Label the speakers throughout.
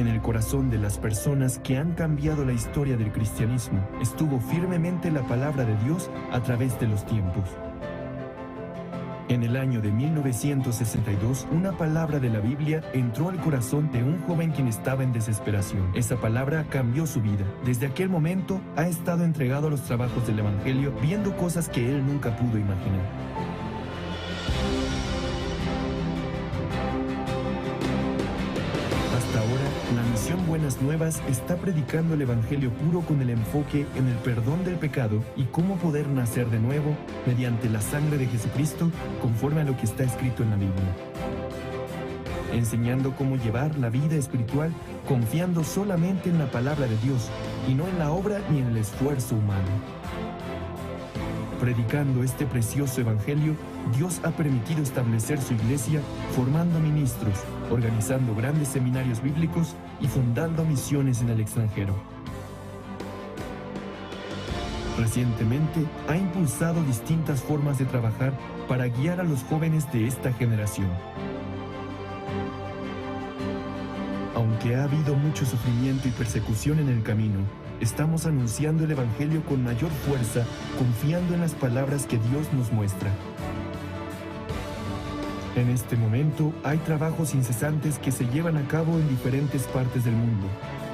Speaker 1: En el corazón de las personas que han cambiado la historia del cristianismo estuvo firmemente la palabra de Dios a través de los tiempos. En el año de 1962, una palabra de la Biblia entró al corazón de un joven quien estaba en desesperación. Esa palabra cambió su vida. Desde aquel momento ha estado entregado a los trabajos del Evangelio, viendo cosas que él nunca pudo imaginar. Hasta ahora, la misión Buenas Nuevas está predicando el Evangelio puro con el enfoque en el perdón del pecado y cómo poder nacer de nuevo mediante la sangre de Jesucristo conforme a lo que está escrito en la Biblia. Enseñando cómo llevar la vida espiritual confiando solamente en la palabra de Dios y no en la obra ni en el esfuerzo humano. Predicando este precioso evangelio, Dios ha permitido establecer su iglesia formando ministros, organizando grandes seminarios bíblicos y fundando misiones en el extranjero. Recientemente ha impulsado distintas formas de trabajar para guiar a los jóvenes de esta generación. Aunque ha habido mucho sufrimiento y persecución en el camino, estamos anunciando el Evangelio con mayor fuerza, confiando en las palabras que Dios nos muestra. En este momento hay trabajos incesantes que se llevan a cabo en diferentes partes del mundo,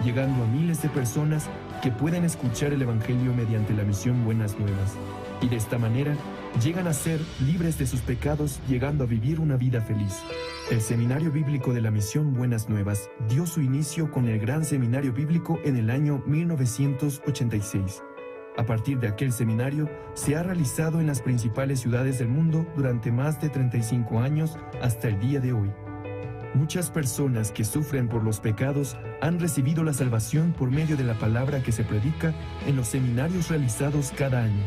Speaker 1: llegando a miles de personas que pueden escuchar el Evangelio mediante la misión Buenas Nuevas, y de esta manera llegan a ser libres de sus pecados, llegando a vivir una vida feliz. El Seminario Bíblico de la Misión Buenas Nuevas dio su inicio con el Gran Seminario Bíblico en el año 1986. A partir de aquel seminario, se ha realizado en las principales ciudades del mundo durante más de 35 años hasta el día de hoy. Muchas personas que sufren por los pecados han recibido la salvación por medio de la palabra que se predica en los seminarios realizados cada año.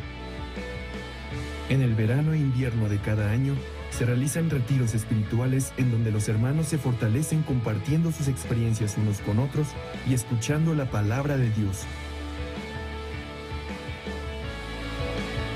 Speaker 1: En el verano e invierno de cada año, se realizan retiros espirituales en donde los hermanos se fortalecen compartiendo sus experiencias unos con otros y escuchando la palabra de Dios.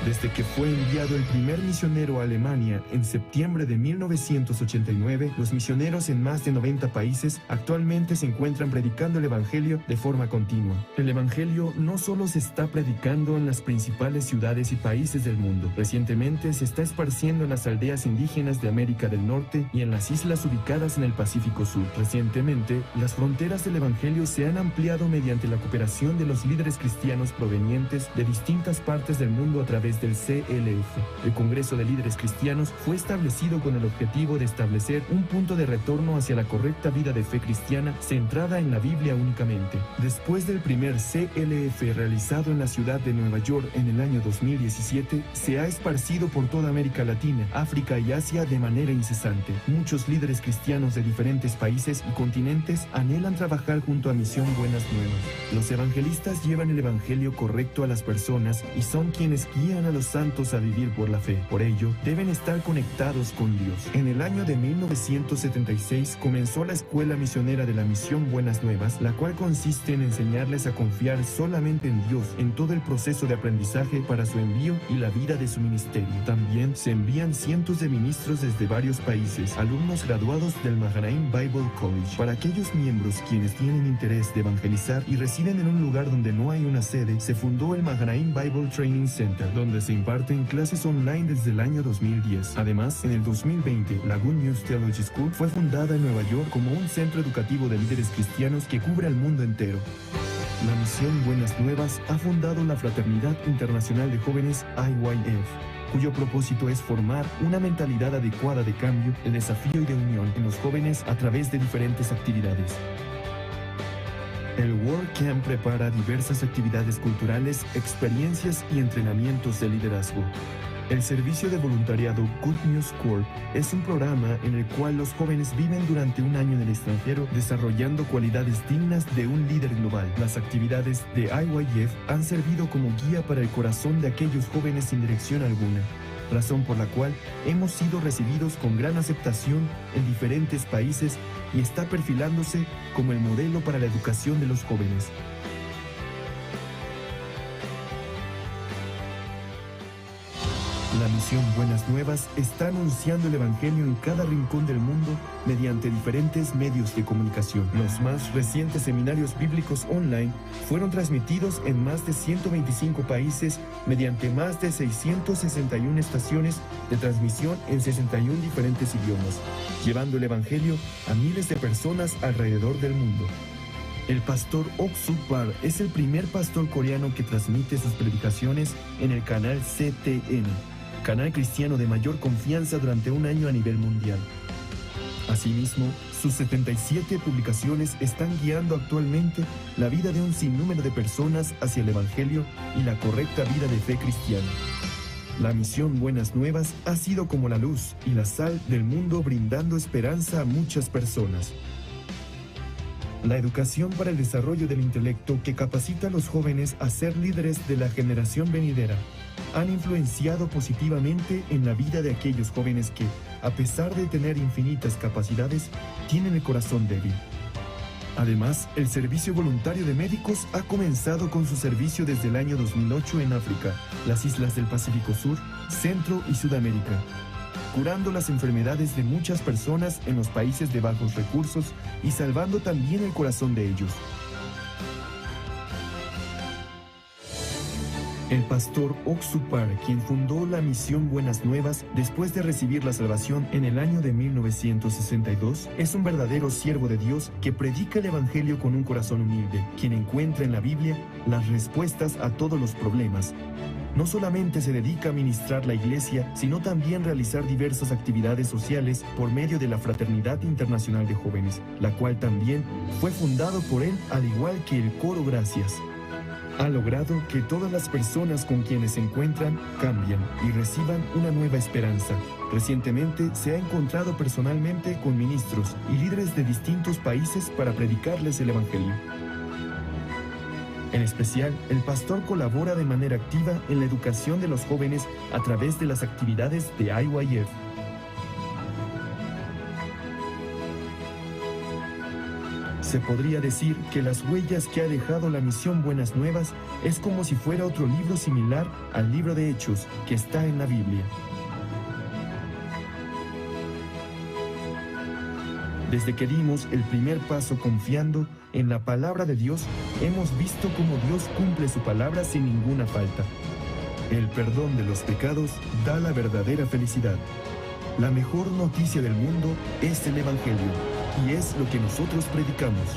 Speaker 1: Desde que fue enviado el primer misionero a Alemania en septiembre de 1989, los misioneros en más de 90 países actualmente se encuentran predicando el Evangelio de forma continua. El Evangelio no solo se está predicando en las principales ciudades y países del mundo, recientemente se está esparciendo en las aldeas indígenas de América del Norte y en las islas ubicadas en el Pacífico Sur. Recientemente, las fronteras del Evangelio se han ampliado mediante la cooperación de los líderes cristianos provenientes de distintas partes del mundo a través del CLF. El Congreso de Líderes Cristianos fue establecido con el objetivo de establecer un punto de retorno hacia la correcta vida de fe cristiana centrada en la Biblia únicamente. Después del primer CLF realizado en la ciudad de Nueva York en el año 2017, se ha esparcido por toda América Latina, África y Asia de manera incesante. Muchos líderes cristianos de diferentes países y continentes anhelan trabajar junto a Misión Buenas Nuevas. Los evangelistas llevan el evangelio correcto a las personas y son quienes guían a los santos a vivir por la fe. Por ello, deben estar conectados con Dios. En el año de 1976 comenzó la Escuela Misionera de la Misión Buenas Nuevas, la cual consiste en enseñarles a confiar solamente en Dios en todo el proceso de aprendizaje para su envío y la vida de su ministerio. También se envían cientos de ministros desde varios países, alumnos graduados del Mahanaim Bible College. Para aquellos miembros quienes tienen interés de evangelizar y residen en un lugar donde no hay una sede, se fundó el Mahanaim Bible Training Center, donde se imparten clases online desde el año 2010. Además, en el 2020, la Good News Theology School fue fundada en Nueva York como un centro educativo de líderes cristianos que cubre al mundo entero. La misión Buenas Nuevas ha fundado la Fraternidad Internacional de Jóvenes IYF, cuyo propósito es formar una mentalidad adecuada de cambio, de desafío y de unión en los jóvenes a través de diferentes actividades. El World Camp prepara diversas actividades culturales, experiencias y entrenamientos de liderazgo. El servicio de voluntariado Good News Corps es un programa en el cual los jóvenes viven durante un año en el extranjero desarrollando cualidades dignas de un líder global. Las actividades de IYF han servido como guía para el corazón de aquellos jóvenes sin dirección alguna, razón por la cual hemos sido recibidos con gran aceptación en diferentes países y está perfilándose como el modelo para la educación de los jóvenes. La La misión Buenas Nuevas está anunciando el Evangelio en cada rincón del mundo mediante diferentes medios de comunicación. Los más recientes seminarios bíblicos online fueron transmitidos en más de 125 países mediante más de 661 estaciones de transmisión en 61 diferentes idiomas, llevando el Evangelio a miles de personas alrededor del mundo. El pastor Ok Suk Bar es el primer pastor coreano que transmite sus predicaciones en el canal CTN, canal cristiano de mayor confianza durante un año a nivel mundial. Asimismo, sus 77 publicaciones están guiando actualmente la vida de un sinnúmero de personas hacia el Evangelio y la correcta vida de fe cristiana. La misión Buenas Nuevas ha sido como la luz y la sal del mundo, brindando esperanza a muchas personas. La educación para el desarrollo del intelecto que capacita a los jóvenes a ser líderes de la generación venidera han influenciado positivamente en la vida de aquellos jóvenes que, a pesar de tener infinitas capacidades, tienen el corazón débil. Además, el servicio voluntario de médicos ha comenzado con su servicio desde el año 2008 en África, las islas del Pacífico Sur, Centro y Sudamérica, curando las enfermedades de muchas personas en los países de bajos recursos y salvando también el corazón de ellos. El pastor Ok Suk Park, quien fundó la misión Buenas Nuevas después de recibir la salvación en el año de 1962, es un verdadero siervo de Dios que predica el Evangelio con un corazón humilde, quien encuentra en la Biblia las respuestas a todos los problemas. No solamente se dedica a ministrar la iglesia, sino también realizar diversas actividades sociales por medio de la Fraternidad Internacional de Jóvenes, la cual también fue fundado por él, al igual que el Coro Gracias. Ha logrado que todas las personas con quienes se encuentran cambien y reciban una nueva esperanza. Recientemente se ha encontrado personalmente con ministros y líderes de distintos países para predicarles el Evangelio. En especial, el pastor colabora de manera activa en la educación de los jóvenes a través de las actividades de IYF. Se podría decir que las huellas que ha dejado la misión Buenas Nuevas es como si fuera otro libro similar al libro de Hechos que está en la Biblia. Desde que dimos el primer paso confiando en la palabra de Dios, hemos visto cómo Dios cumple su palabra sin ninguna falta. El perdón de los pecados da la verdadera felicidad. La mejor noticia del mundo es el Evangelio, y es lo que nosotros predicamos.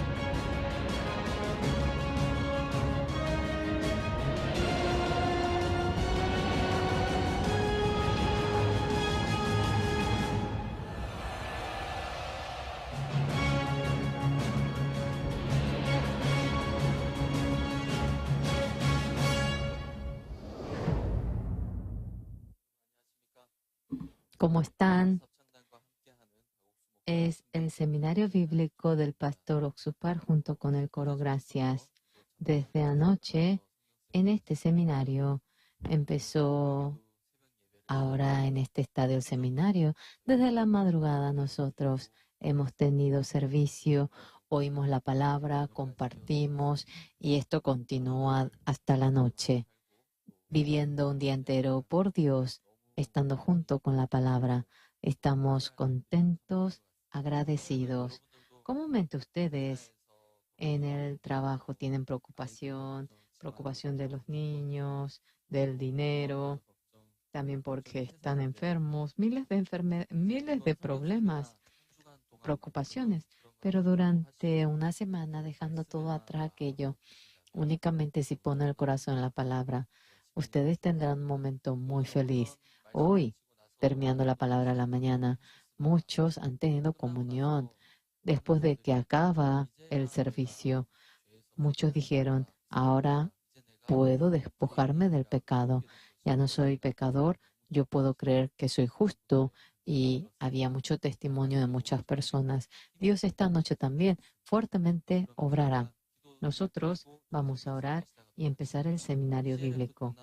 Speaker 2: ¿Cómo están? Es el seminario bíblico del pastor Ok Suk Park junto con el coro Gracias. Desde anoche, en este seminario, empezó ahora en este estadio el seminario. Desde la madrugada nosotros hemos tenido servicio, oímos la palabra, compartimos y esto continúa hasta la noche, viviendo un día entero por Dios, estando junto con la palabra. Estamos contentos, agradecidos. Comúnmente ustedes en el trabajo tienen preocupación, preocupación de los niños, del dinero, también porque están enfermos, miles de problemas, preocupaciones. Pero durante una semana, dejando todo atrás aquello, únicamente si pone el corazón en la palabra, ustedes tendrán un momento muy feliz. Hoy, terminando la palabra a la mañana, muchos han tenido comunión. Después de que acaba el servicio, muchos dijeron, ahora puedo despojarme del pecado. Ya no soy pecador, yo puedo creer que soy justo. Y había mucho testimonio de muchas personas. Dios esta noche también fuertemente obrará. Nosotros vamos a orar y empezar el seminario bíblico.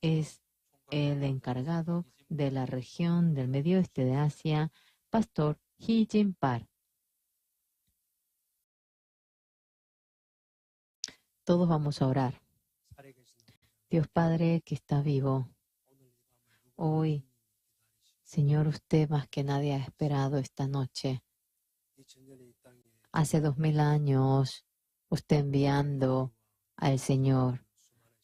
Speaker 2: Es el encargado de la región del Medio Oeste de Asia, Pastor Hee Jin Park. Todos vamos a orar. Dios Padre que está vivo, Hoy, Señor, usted más que nadie ha esperado esta noche. Hace 2000 años, usted enviando al Señor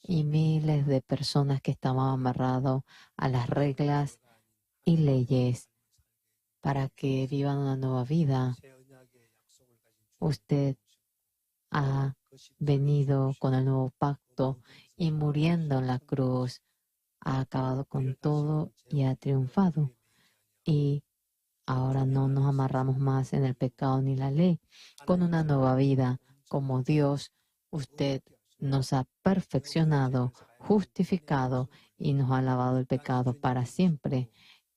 Speaker 2: y miles de personas que estaban amarrados a las reglas y leyes para que vivan una nueva vida. Usted ha venido con el nuevo pacto y muriendo en la cruz, ha acabado con todo y ha triunfado. Y ahora no nos amarramos más en el pecado ni la ley. Con una nueva vida, como Dios, usted nos ha perfeccionado, justificado y nos ha lavado el pecado para siempre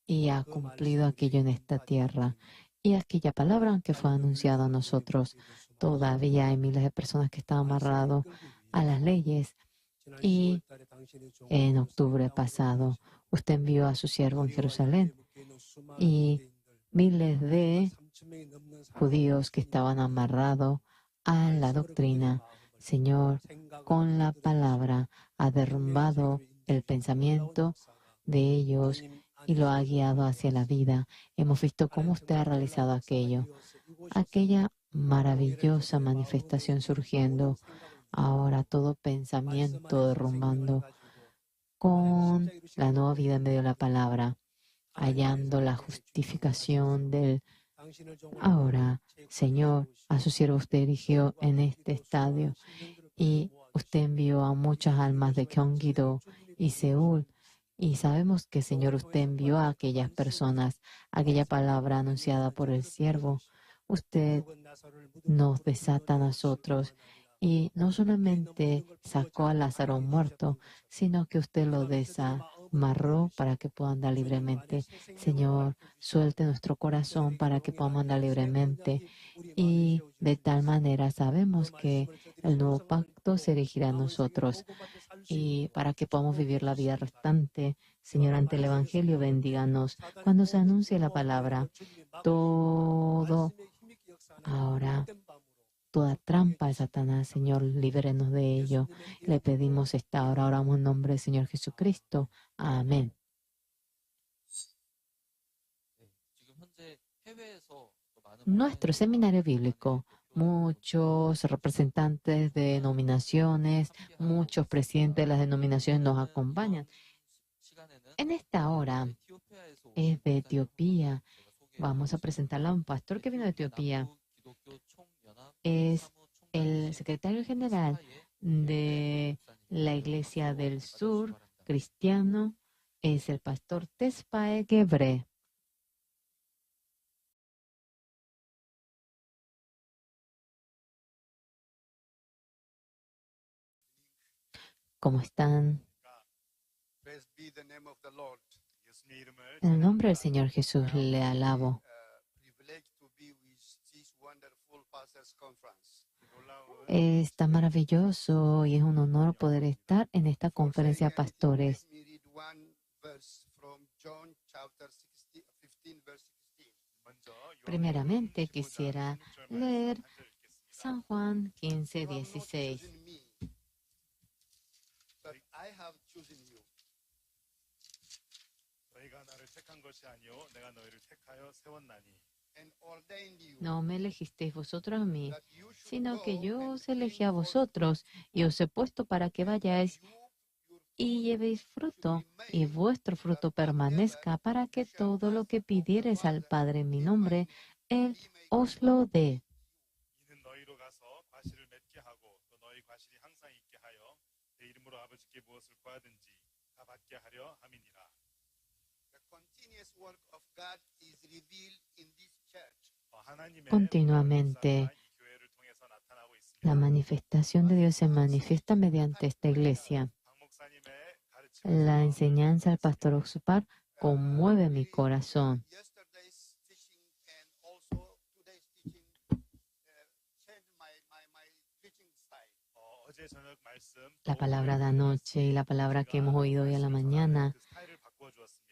Speaker 2: y ha cumplido aquello en esta tierra. Y aquella palabra que fue anunciada a nosotros, todavía hay miles de personas que están amarradas a las leyes. Y en octubre pasado, usted envió a su siervo en Jerusalén y miles de judíos que estaban amarrados a la doctrina. Señor, con la palabra ha derrumbado el pensamiento de ellos y lo ha guiado hacia la vida. Hemos visto cómo usted ha realizado aquello, aquella maravillosa manifestación surgiendo. Ahora todo pensamiento derrumbando con la nueva vida en medio de la palabra, hallando la justificación del ahora. Señor, a su siervo usted erigió en este estadio y usted envió a muchas almas de Gyeonggi-do y Seúl. Y sabemos que, Señor, usted envió a aquellas personas, aquella palabra anunciada por el siervo. Usted nos desata a nosotros y no solamente sacó a Lázaro muerto, sino que usted lo desamarró para que pueda andar libremente. Señor, suelte nuestro corazón para que podamos andar libremente. Y de tal manera sabemos que el nuevo pacto se erigirá en nosotros. Y para que podamos vivir la vida restante, Señor, ante el Evangelio, bendíganos. Cuando se anuncie la palabra, todo ahora, toda trampa de Satanás, Señor, líbrenos de ello. Le pedimos esta hora, oramos en nombre del Señor Jesucristo. Amén. Nuestro seminario bíblico, muchos representantes de denominaciones, muchos presidentes de las denominaciones nos acompañan. En esta hora es de Etiopía. Vamos a presentarla a un pastor que vino de Etiopía. Es el secretario general de la Iglesia del Sur Cristiano, es el pastor Tesfaye Gebre. ¿Cómo están? En el nombre del Señor Jesús le alabo. Está maravilloso y es un honor poder estar en esta conferencia de pastores. Primeramente quisiera leer San Juan 15, 16. No me elegisteis vosotros a mí, sino que yo os elegí a vosotros y os he puesto para que vayáis y llevéis fruto, y vuestro fruto permanezca, para que todo lo que pidiereis al Padre en mi nombre, Él os lo dé. Continuamente, la manifestación de Dios se manifiesta mediante esta iglesia. La enseñanza del pastor Oxupar conmueve mi corazón. La palabra de anoche y la palabra que hemos oído hoy a la mañana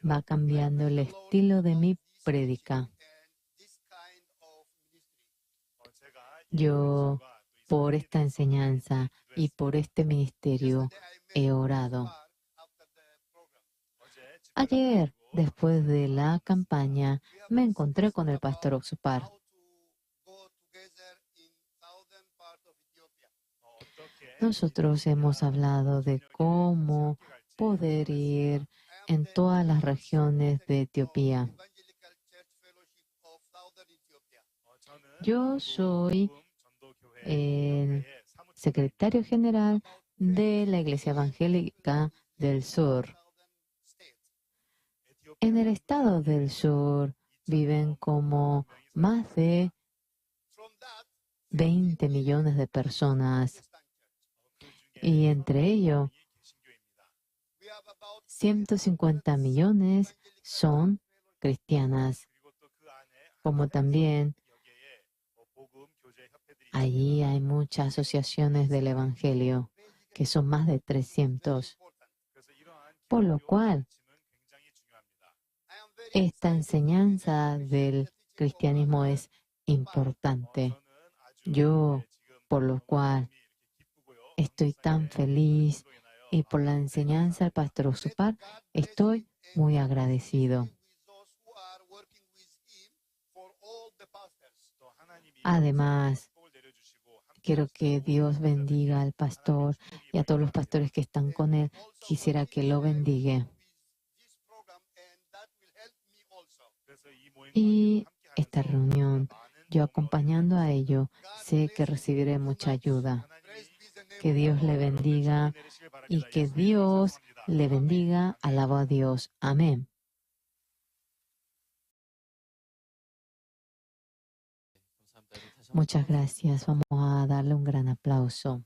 Speaker 2: va cambiando el estilo de mi prédica. Yo, por esta enseñanza y por este ministerio, he orado. Ayer, después de la campaña, me encontré con el pastor Oxupar. Nosotros hemos hablado de cómo poder ir en todas las regiones de Etiopía. Yo soy el secretario general de la Iglesia Evangélica del Sur. En el estado del sur viven como más de 20 millones de personas y entre ellos 150 millones son cristianas, como también allí hay muchas asociaciones del Evangelio, que son más de 300. Por lo cual, esta enseñanza del cristianismo es importante. Yo, por lo cual, estoy tan feliz y por la enseñanza del pastor Oxupar, estoy muy agradecido. Además, quiero que Dios bendiga al pastor y a todos los pastores que están con él. Quisiera que lo bendiga. Y esta reunión, yo acompañando a ello, sé que recibiré mucha ayuda. Que Dios le bendiga y que Dios le bendiga. Alabo a Dios. Amén. Muchas gracias. Vamos a darle un gran aplauso.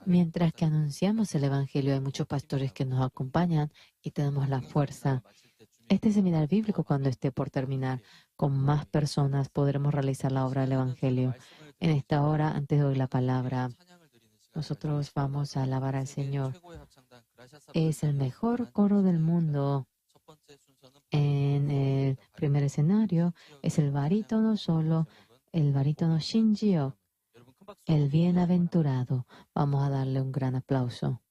Speaker 2: Mientras que anunciamos el Evangelio, hay muchos pastores que nos acompañan y tenemos la fuerza. Este seminario bíblico, cuando esté por terminar, con más personas podremos realizar la obra del Evangelio. En esta hora, antes de oír la palabra, nosotros vamos a alabar al Señor. Es el mejor coro del mundo. En el primer escenario es el barítono solo, el barítono Shinjio, el bienaventurado. Vamos a darle un gran aplauso.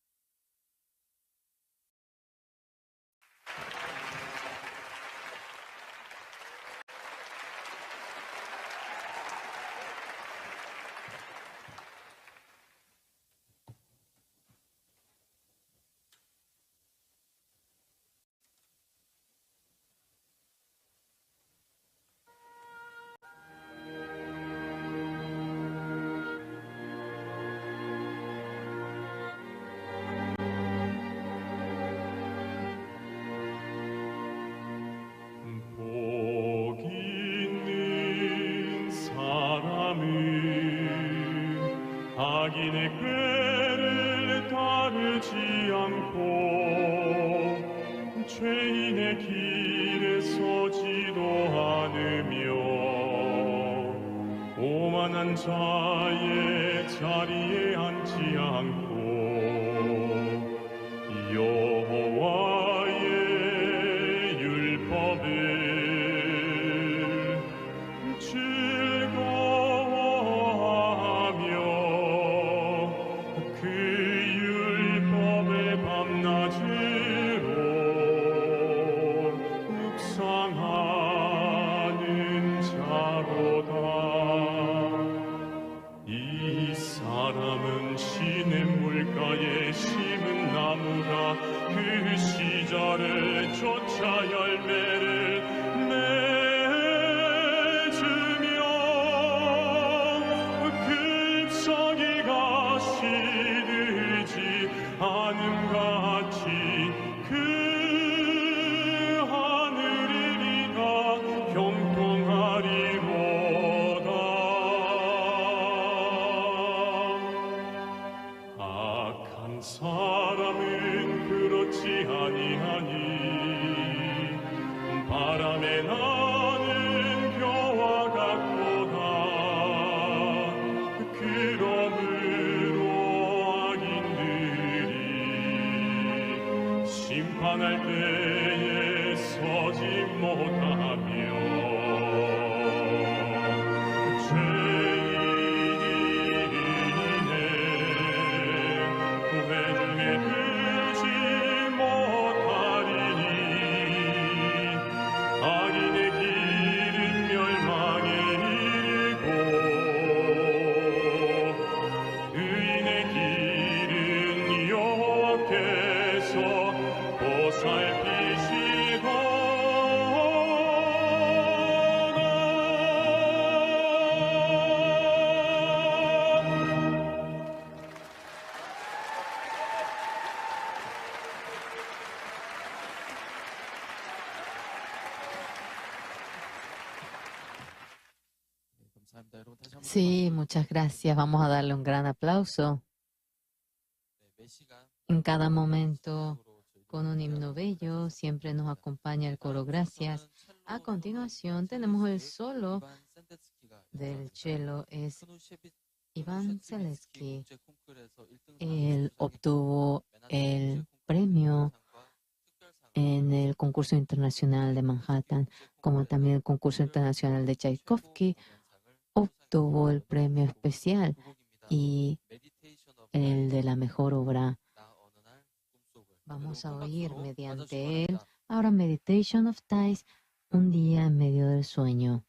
Speaker 2: Sí, muchas gracias. Vamos a darle un gran aplauso. En cada momento, con un himno bello, siempre nos acompaña el coro Gracias. A continuación, tenemos el solo del cello, es Iván Seletsky. Él obtuvo el premio en el concurso internacional de Manhattan, como también el concurso internacional de Tchaikovsky, obtuvo el premio especial y el de la mejor obra. Vamos a oír mediante él ahora Meditation of Ties, un día en medio del sueño.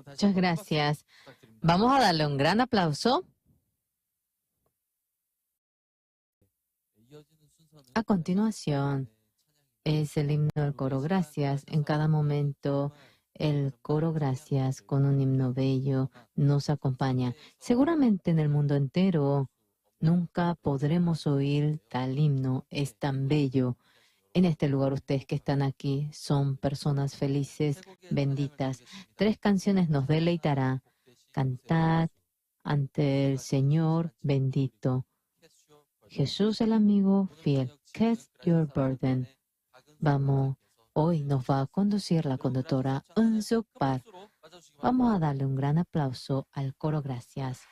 Speaker 2: Muchas gracias. Vamos a darle un gran aplauso. A continuación es el himno del coro Gracias. En cada momento el coro Gracias con un himno bello nos acompaña. Seguramente en el mundo entero nunca podremos oír tal himno. Es tan bello. En este lugar ustedes que están aquí son personas felices, benditas. 3 canciones nos deleitará. Cantad ante el Señor bendito. Jesús el amigo fiel. Cast your burden. Vamos, hoy nos va a conducir la conductora Eunsook Park. Vamos a darle un gran aplauso al coro Gracias.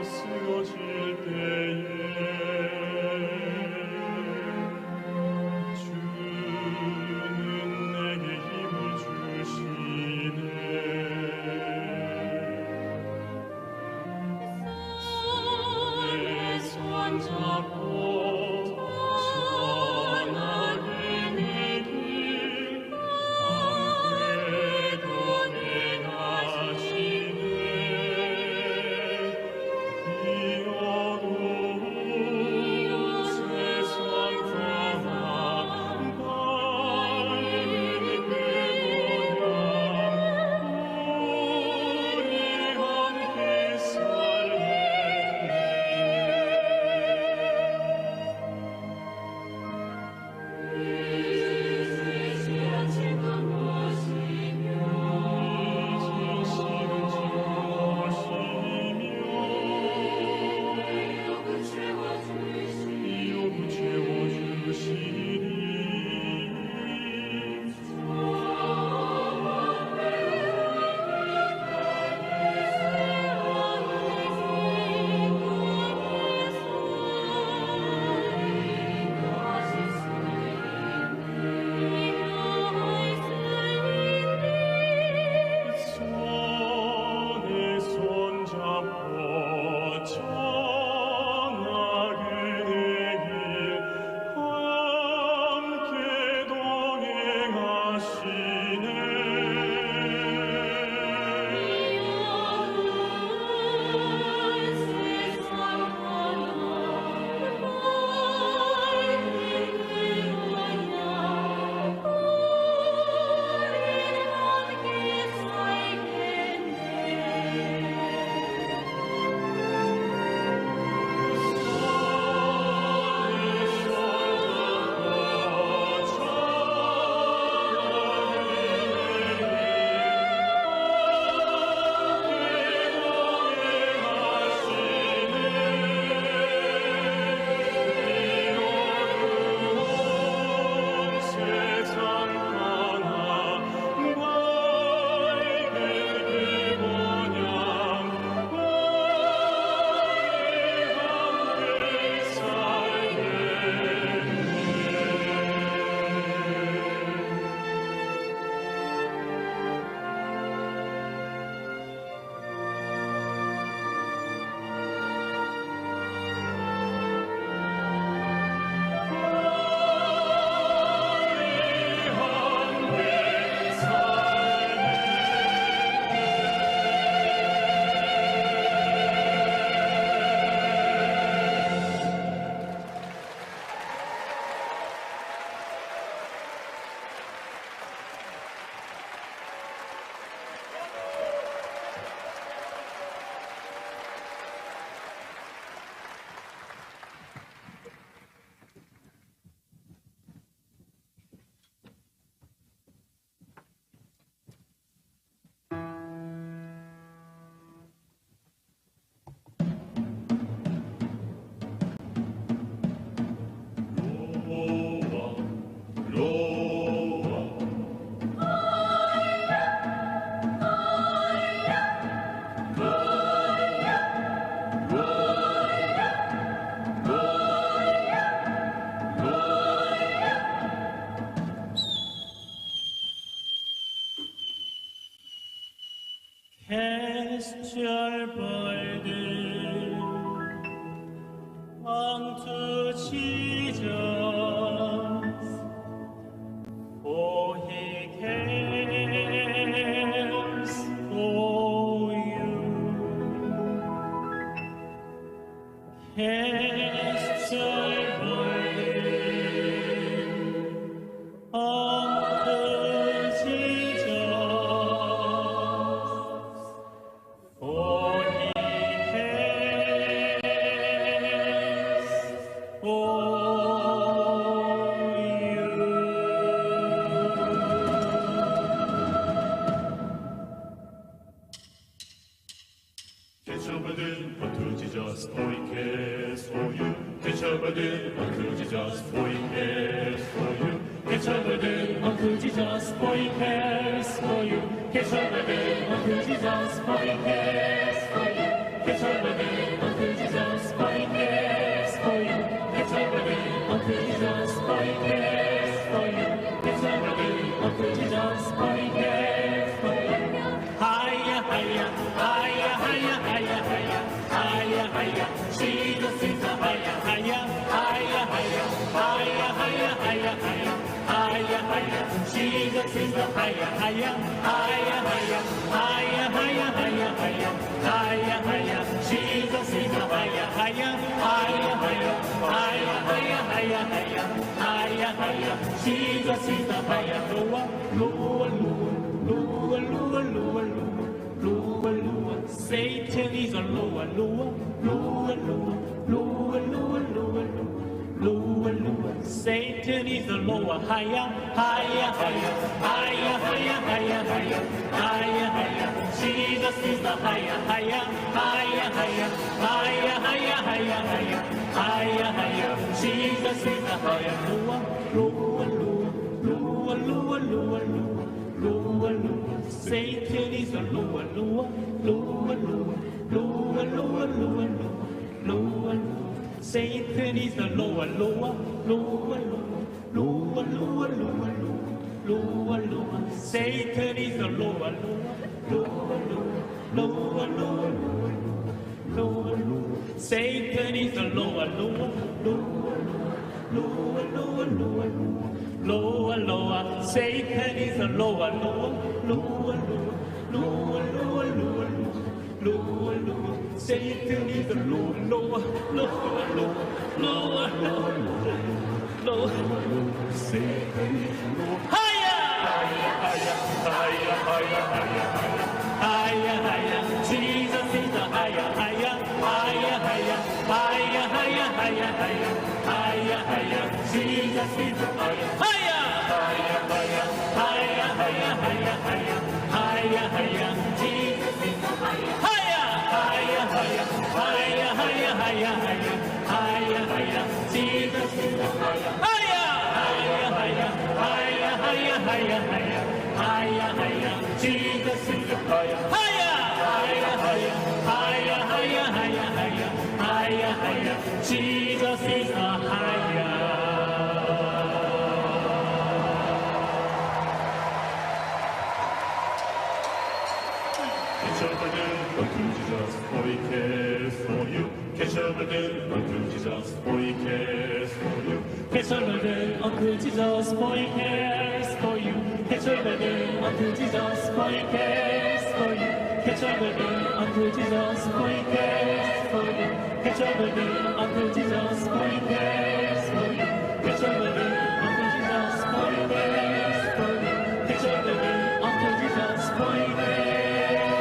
Speaker 3: 쓰러질 때에 주는 내게 힘을 주시네. 내 손 잡고 전하게 내 길 함께 동행하시네. 이 어두운 세상 떠나 밝은 그 고향 우리 함께 살겠네. 진실은 증거하시며 이로구 채워주시리. 손에 손잡고 전하게 내 길 함께 동행하시네. 손에 손잡고 전하게 내 길 함께 동행하시네. 이 어두운 세상 떠나 밝은 그 고향 우리 함께 살겠네. 우리 함께 살겠네. 로아 로아
Speaker 4: Cast your burden unto Jesus, for he cares for you. Cast your burden unto Jesus, for he cares for you.
Speaker 3: Cast your burden unto Jesus, for he cares for you. Cast your burden unto Jesus, for he cares for you.
Speaker 4: Cast your burden unto Jesus, for he cares for you. Cast your burden unto Jesus, for he cares for you. Cast your burden unto the higher, higher, higher, higher, higher, higher, higher, higher, higher, higher. Jesus is the higher, higher, higher, higher, higher, higher, higher, higher, higher, higher. Jesus is the higher, lower, lower, lower, lower, lower, lower, lower, lower, lower. Satan is a lower, lower, lower, lower, lower, lower, lower, lower. Lower, lower. Satan is a lower, higher, higher, higher, higher, higher, higher, higher, higher, higher. Jesus is the higher, higher, higher, higher, higher, higher, higher, higher, higher, higher. Jesus is the higher, lower, lower, lower, lower, lower, lower, lower, lower, lower. Satan is a lower, lower, lower, lower, lower, lower, lower, lower, lower, lower. Satan is the lower, lower, lower, lower, lower, lower, lower, lower, lower, lower. Satan is the lower, lower, lower, lower, lower, lower, lower, lower, lower. Satan is the lower, lower, lower, lower, lower, lower, lower, lower, lower. Satan is the lower, lower, lower, lower, lower, lower, lower, lower, lower. Satan is the lower, lower, lower, lower, lower, lower, lower, lower.
Speaker 3: Satan is the lower.
Speaker 4: Higher!
Speaker 3: Higher, higher, higher, higher, higher,
Speaker 4: Higher, higher, Jesus is the higher, higher, higher, higher, higher, higher, higher, higher, higher, higher, Jesus is the higher, higher,
Speaker 3: higher, higher,
Speaker 4: higher, higher, higher, higher, higher, higher, Jesus is the higher, higher, higher, higher, higher, higher, higher, higher, higher, higher, Jesus is the higher, higher, higher, higher, higher, higher, higher, higher, higher, higher, Jesus is the higher, higher, higher, higher, higher, higher, higher, higher, higher, higher, Jesus is the higher.
Speaker 3: Catch a burden unto Jesus, for he cares for you. Catch a burden unto Jesus, for he cares for you.
Speaker 4: Catch a burden unto Jesus, for he cares for you. Catch a burden unto Jesus, for he cares for you. Catch a burden unto Jesus, for he cares for you. Catch a burden unto Jesus, for he cares for you. Catch a burden unto Jesus, for he cares for you. Catch a burden unto Jesus, for he cares for you.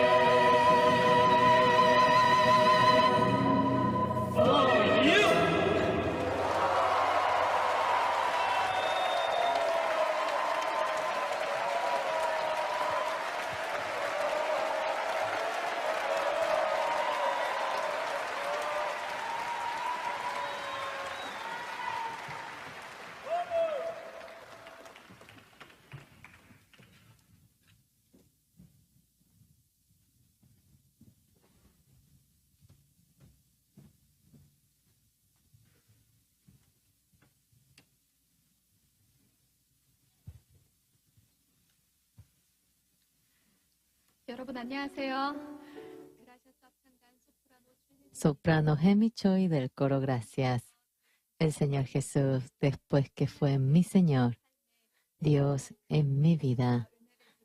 Speaker 5: 여러분 안녕하세요.
Speaker 2: Soprano Hemi Choi del coro Gracias. El Señor Jesús, después que fue mi Señor, Dios en mi vida,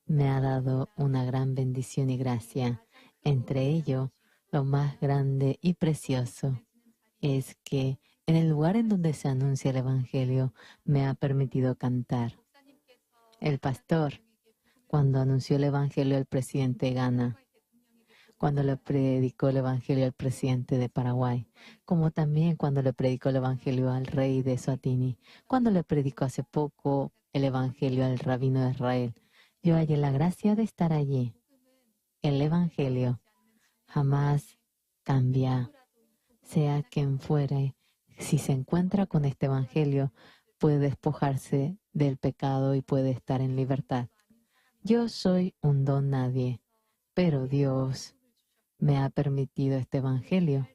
Speaker 2: me ha dado una gran bendición y gracia. Entre ello, lo más grande y precioso es que en el lugar en donde se anuncia el Evangelio, me ha permitido cantar. El pastor, cuando anunció el Evangelio al presidente de Ghana, cuando le predicó el Evangelio al presidente de Paraguay, como también cuando le predicó el Evangelio al rey de Eswatini, cuando le predicó hace poco el Evangelio al rabino de Israel. Yo hallé la gracia de estar allí. El Evangelio jamás cambia, sea quien fuere. Si se encuentra con este Evangelio, puede despojarse del pecado y puede estar en libertad. Yo soy un don nadie, pero Dios me ha permitido este Evangelio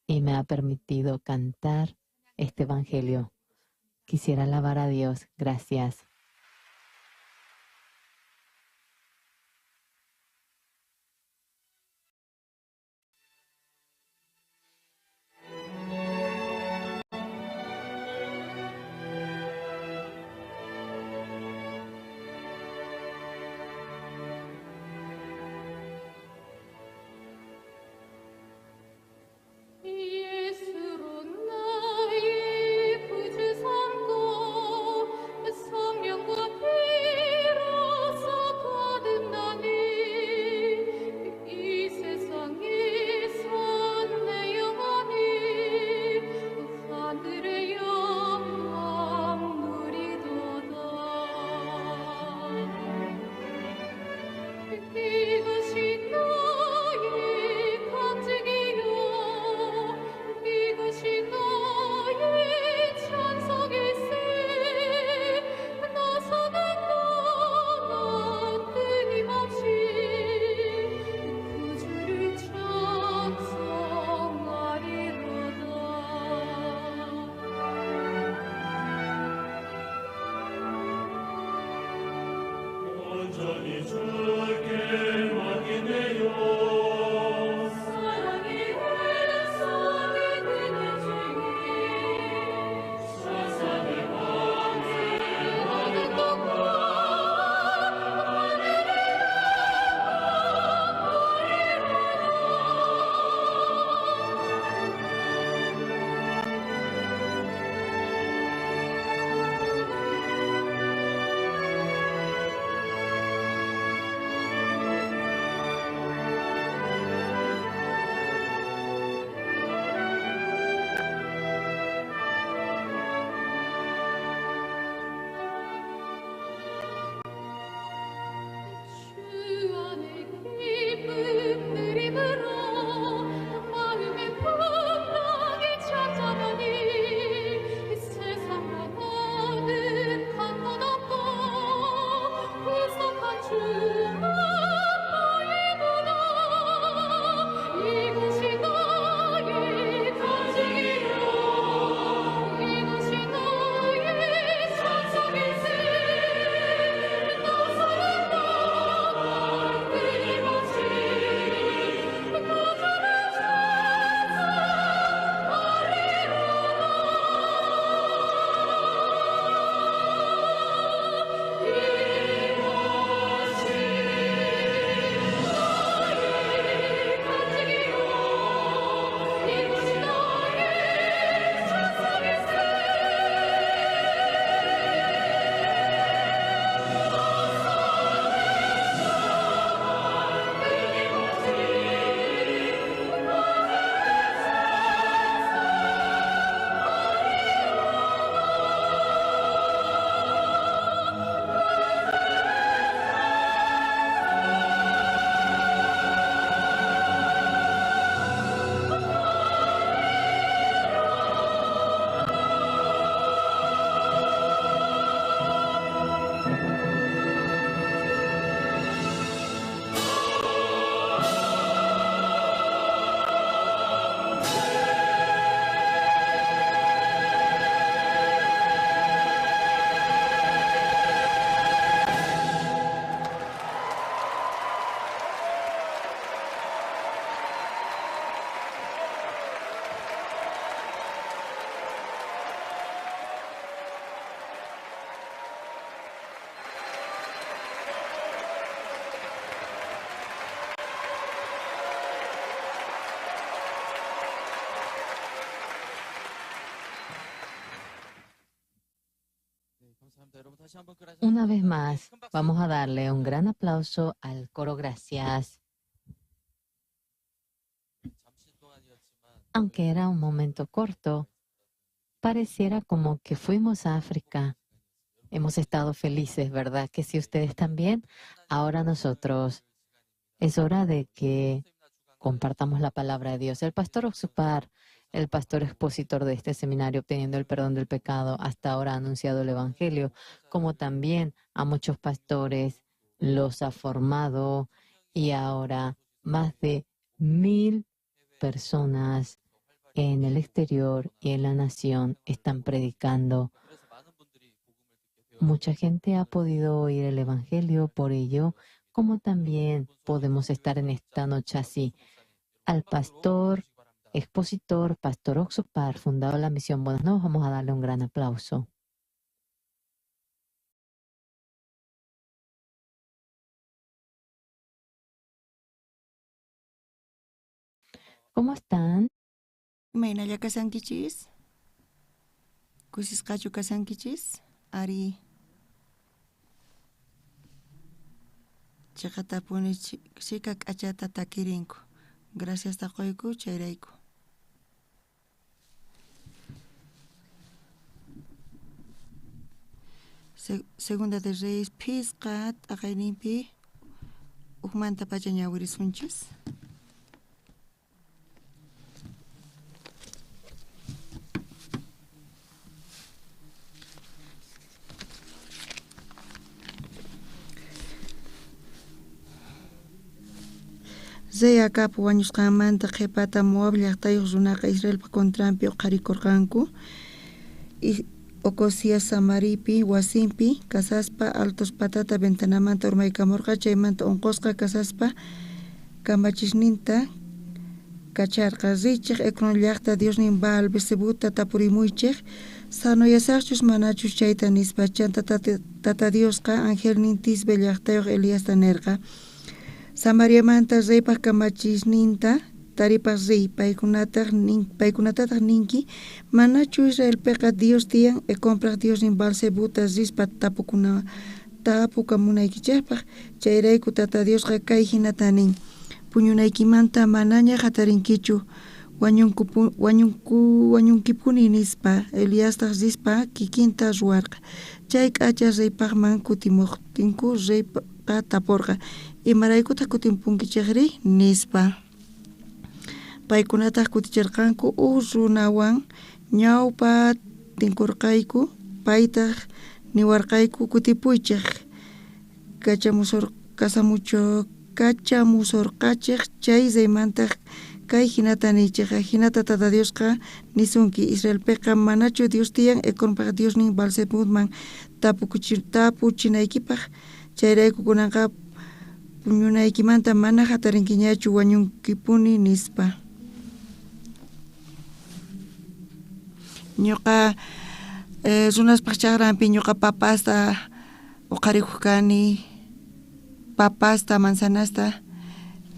Speaker 2: y me ha permitido cantar este Evangelio. Quisiera alabar a Dios. Gracias.
Speaker 5: 이것이 나의 간증이요 이것이 나의 찬송일세 나서는 나만 끊임없이 그 주를 찬송하리로다.
Speaker 3: 온전히 주께 맡기네요.
Speaker 5: 사랑의 은총이 되는 주님 세상의 모든 것과 하늘의 주 안에 기쁨 누림으로 마음의 풍랑이 찾아가니 세상과 나는 간것 없고 구속한 주만 보이도다. 이것이 나의 간증이요 이것이 나의 찬송일세 나서는 나만 끊임없이 그 주를 찬송하리로다. 이것이 나의 간증이요 이것이 나의 찬송일세
Speaker 2: Una vez más, vamos a darle un gran aplauso al coro Gracias. Aunque era un momento corto, pareciera como que fuimos a África. Hemos estado felices, ¿verdad? Que si ustedes también, ahora nosotros es hora de que compartamos la palabra de Dios. El pastor Oxupar, el pastor expositor de este seminario, obteniendo el perdón del pecado, hasta ahora ha anunciado el Evangelio, como también a muchos pastores los ha formado y ahora más de 1000 personas en el exterior y en la nación están predicando. Mucha gente ha podido oír el Evangelio por ello, como también podemos estar en esta noche así. Al pastor expositor, Pastor Oxupar, fundado la Misión Buenas Nuevas, vamos a darle un gran aplauso. ¿Cómo están?
Speaker 6: Imaynalla kasankichis? Kusisqachu kasankichis? Ari. Chiqatapuni chika k'achata takirinku. Gracias taquyku chayrayku. Segunda de Reyes phisqa t'aqayninpi Ujmantapacha ñawirisunchis. Rey Acab wañusqanmanta qhipata Moab llaqtayuq runaqa Israelpa contranpi uqharikurqanku. Ocozías Samaripi wasinpi kasaspa altos patata ventanamanta urmaykamurqa, chaymanta unqusqa kasaspa kamachisninta kacharqa: Riychej Ecrón llaqta diosnin Baal Beelzebubta tapurimuychej, sanoyasajchus manachus chayta, nispa. Chanta Tata Diosqa angelnin Tisbe llaqtayuq Eliasta nerqa: Samariamanta reypaj kamachisninta taripaj riy, paykunatataq ninki: Manachu Israelpeqa Dios tiyan Ecronpaj diosnin Baal-zebubta rispa tapukamunaykichejpaj? Chayrayku Tata Diosqa kay jinata nin: Puñunaykimanta manaña jatarinkichu, wañunkipuni, nispa. Eliastaj rispa kikinta ruwarqa. Chay k'acha reypajman kutimojtinku reyqa taporqa: Imaraykutaj kutimpunkichejri? Nispa. Paykunataj kuticherqanku: Uj runawan ñawpa tinkorqayku, paytaj niwarqayku: Kutipuychej, kachamusorqachej chay reymantaj kay jinata niychej: Ajinata Tata Diosqa nisunki: Israelpeqa manachu Dios tiyan Ecronpaj diosnin Baal-zebubman tapuchinaykipaj? Chayrayku kunanqa puñunaykimanta mana jatarinkiñachu, wañunkipuni, nispa. Ñuqa runaspaj chajranpi ñuqa papasta uqharikuq kani, papasta, manzanasta.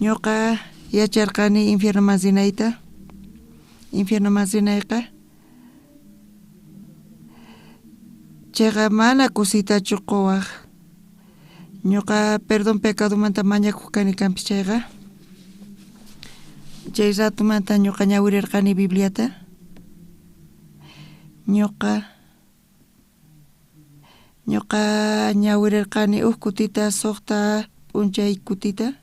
Speaker 6: Ñuqa yacharqani infiernoman rinayta. Infiernoman rinayqa chayqa mana kusiytachu quwaq. Ñuqa perdón pecadomanta mañakuq kani kanpis chayqa. Chay ratumanta ñuqa ñawirirqani Bibliata. Ñuqa ñawirirqani uj kutita suqta p'unchay kutita.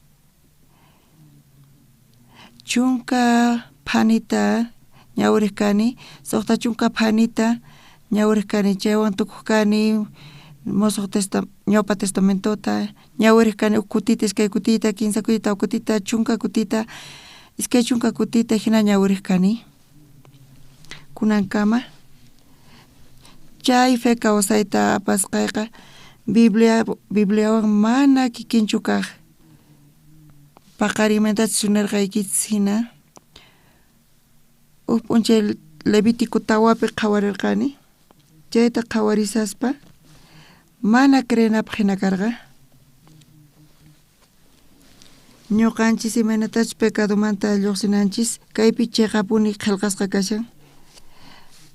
Speaker 6: Chunka phanita ñawiriq kani, suqta chunka phanita ñawiriq kani, chaywan tukuq kani Mosuq Ñawpa Testamentota ñawiriq kani uj kutita, iskay kutita, kinsa kutita, tawa kutita, chunka kutita, iskay chunka kutita hina ñawiriq kani. Kunankama chay fe kawsayta apasqayqa Bibliawan mana kikinchu kaq. Paqarinmantachus nerqaykichis hina uj p'unchay Levítico tawapi qhawarirqani, chayta qhawarisaspa mana creenapaq hina karqa. Ñuqanchis imaynatachus pecadomanta lluqsinanchis kaypi cheqapuni qhelqasqa kashan.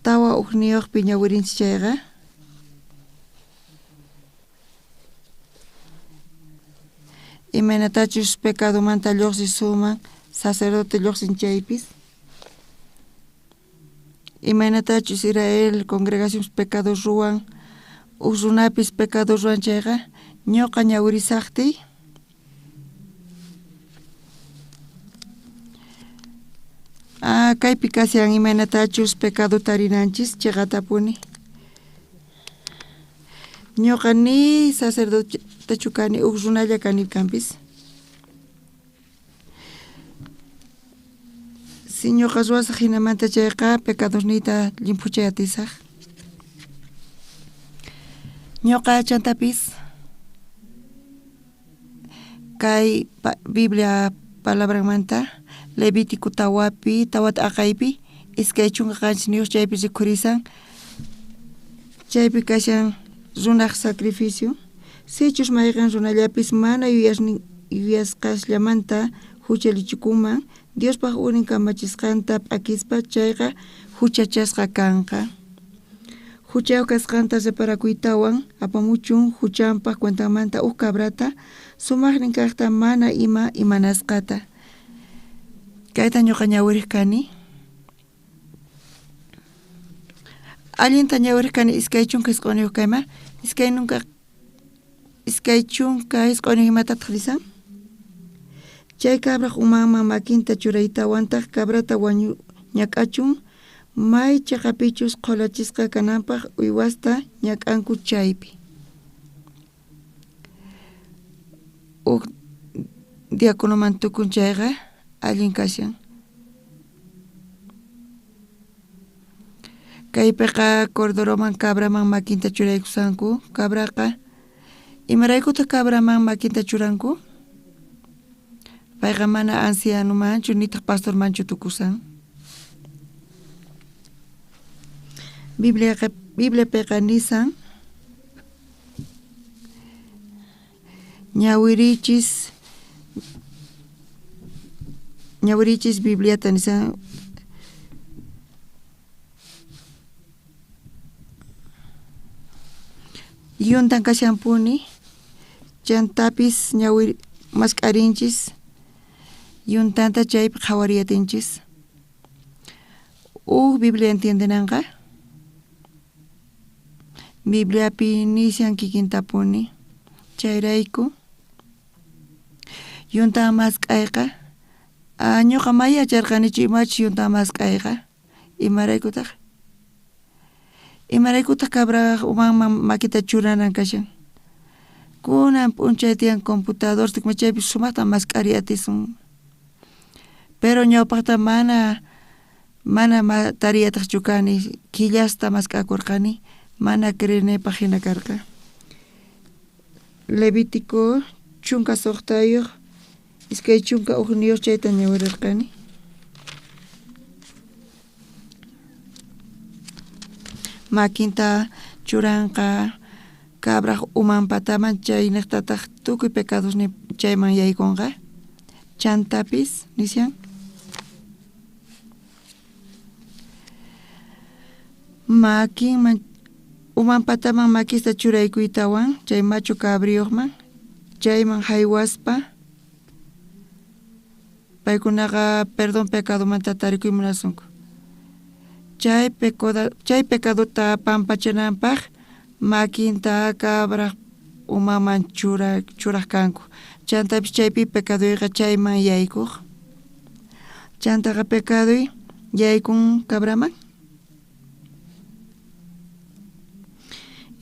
Speaker 6: Tawa ujniyuqpi ñawirinchis chayqa imaynatachus pecadomanta lluqsisuman sacerdote lluqsin chaypis, imaynatachus Israel congregación pecado ruwan, uj runapis pecado ruwan chayqa ñuqa ñawirisaqtiy kaypi kashan imaynatachus pecado tarinanchis cheqatapuni. Ñuqa ni sacerdotechu kani, uj runalla kani kanpis. Si ñuqa ruwasaq hinamanta chayqa pecadosniyta llimphuchay atisaq. Ñuqa chantapis kay Biblia palabranmanta Levítico tawapi, tawa t'aqaypi 27 chaypi rikhurisan, chaypi kashan runaj sacrificio. Sichus mayqen runallapis mana yuyasqasllamanta juchallichikunman Diospaj unin kamachisqanta p'akispa, chayqa juchachasqa kanqa. Juchayuq kasqanta reparakuytawan apamuchun juchanpaj cuentanmanta uj cabrata, sumaqnin kaqta mana ima imanasqata. Kayta ñuqa ñawiriq kani. Allinta ñawiriq kani 29 kayma, 29 imatataq risan? Chay cabraj umanman makinta churaytawantaq cabrata ñak'achun may cheqapichus qholachisqa kananpaq uywasta ñak'anku chaypi. Uj diáconoman tukun chayqa allin kashan. Kaypiqa corderoman cabraman makinta churaykusanku. Cabraqa imaraykutaq cabraman makinta churanku? Payqa mana ancianomanchu nitaq pastormanchu tukusan. Bibliapiqa nisan ñawirichis Bibliata nisan. Yuntan kashanpuni chantapis mask'arinchis yuntanta chaypi qhawariyatinchis. Uj Biblia entiendenanqa Bibliapi nishan kikintapuni chayrayku yuntan mask'ayqa ñuqa may yacharqanichu imachus yuntan mask'ayqa imaraykutaq imaraykutaq cabraj umanman makita churanan kashan. Kunan p'unchay tiyan computador chaypi sumaqta mask'ariy atisun. Pero ñawpaqta mana tariyataqchu kani killasta mask'akurqani mana creenaypaq hina karqa. Levítico 16 21 chayta ñawirirqani. Makinta churanqa cabraj uman pataman chayniqtataq tukuy pecadosnin chayman yaykunqa. Chantapis nishan makinman uman pataman makista churaykuytawan chay machu cabriyuqman chayman haywaspa paykunaqa perdón pecadomanta tarikuy munasunku. Chay pecadota pampachananpaq makinta cabraj umaman churaj kanku. Chantapis chaypi pecaduyqa chayman yaykuq. Chantaqa pecaduy yaykun cabraman.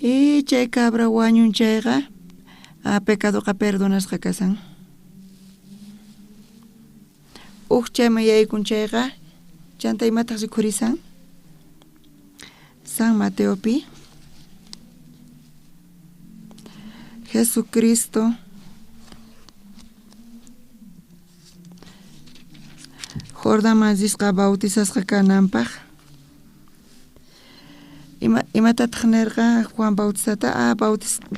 Speaker 6: Y chay cabra wañun chayqa pecadoqa perdonasqa kasan. Uj chayman yaykun chayqa chanta imataq rikhurisan San Mateopi Jesucristo Jordanman risqa bautizasqa kananpaq. Imatataq nirqa Juan Bautistata?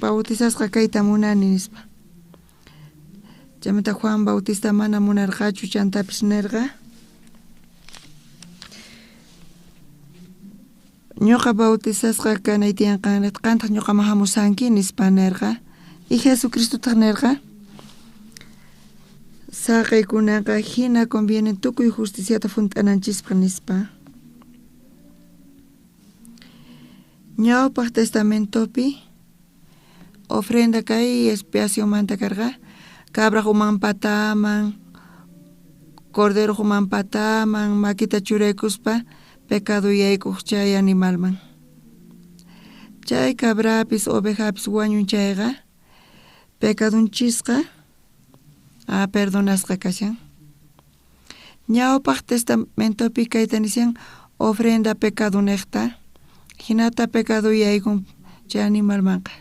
Speaker 6: Bautizasqa kayta munani nispa. Chaymanta Juan Bautista mana munarqachu chantapis nirqa ñuqa bautizasqa kanay tiyanqan qantaq ñuqaman hamusanki nispa nirqa. Y Jesucristotaq nirqa saqaykunaqa hina conviene tukuy justiciata hunt'ananchispaq nispa. Ñawpaq testamentopi ofrenda kay expiacionmanta karqa cabraj uman pataman corderoj uman pataman makita churaykuspa pecado yaykuq chay animalman. Chay cabrapis ovejapis wañun chayqa pecadunchisqa perdonasqa kashan. Ñawpaq testamentopi kayta nishan ofrenda pecadunejta hinata pecado yaykun chay animalmanqa.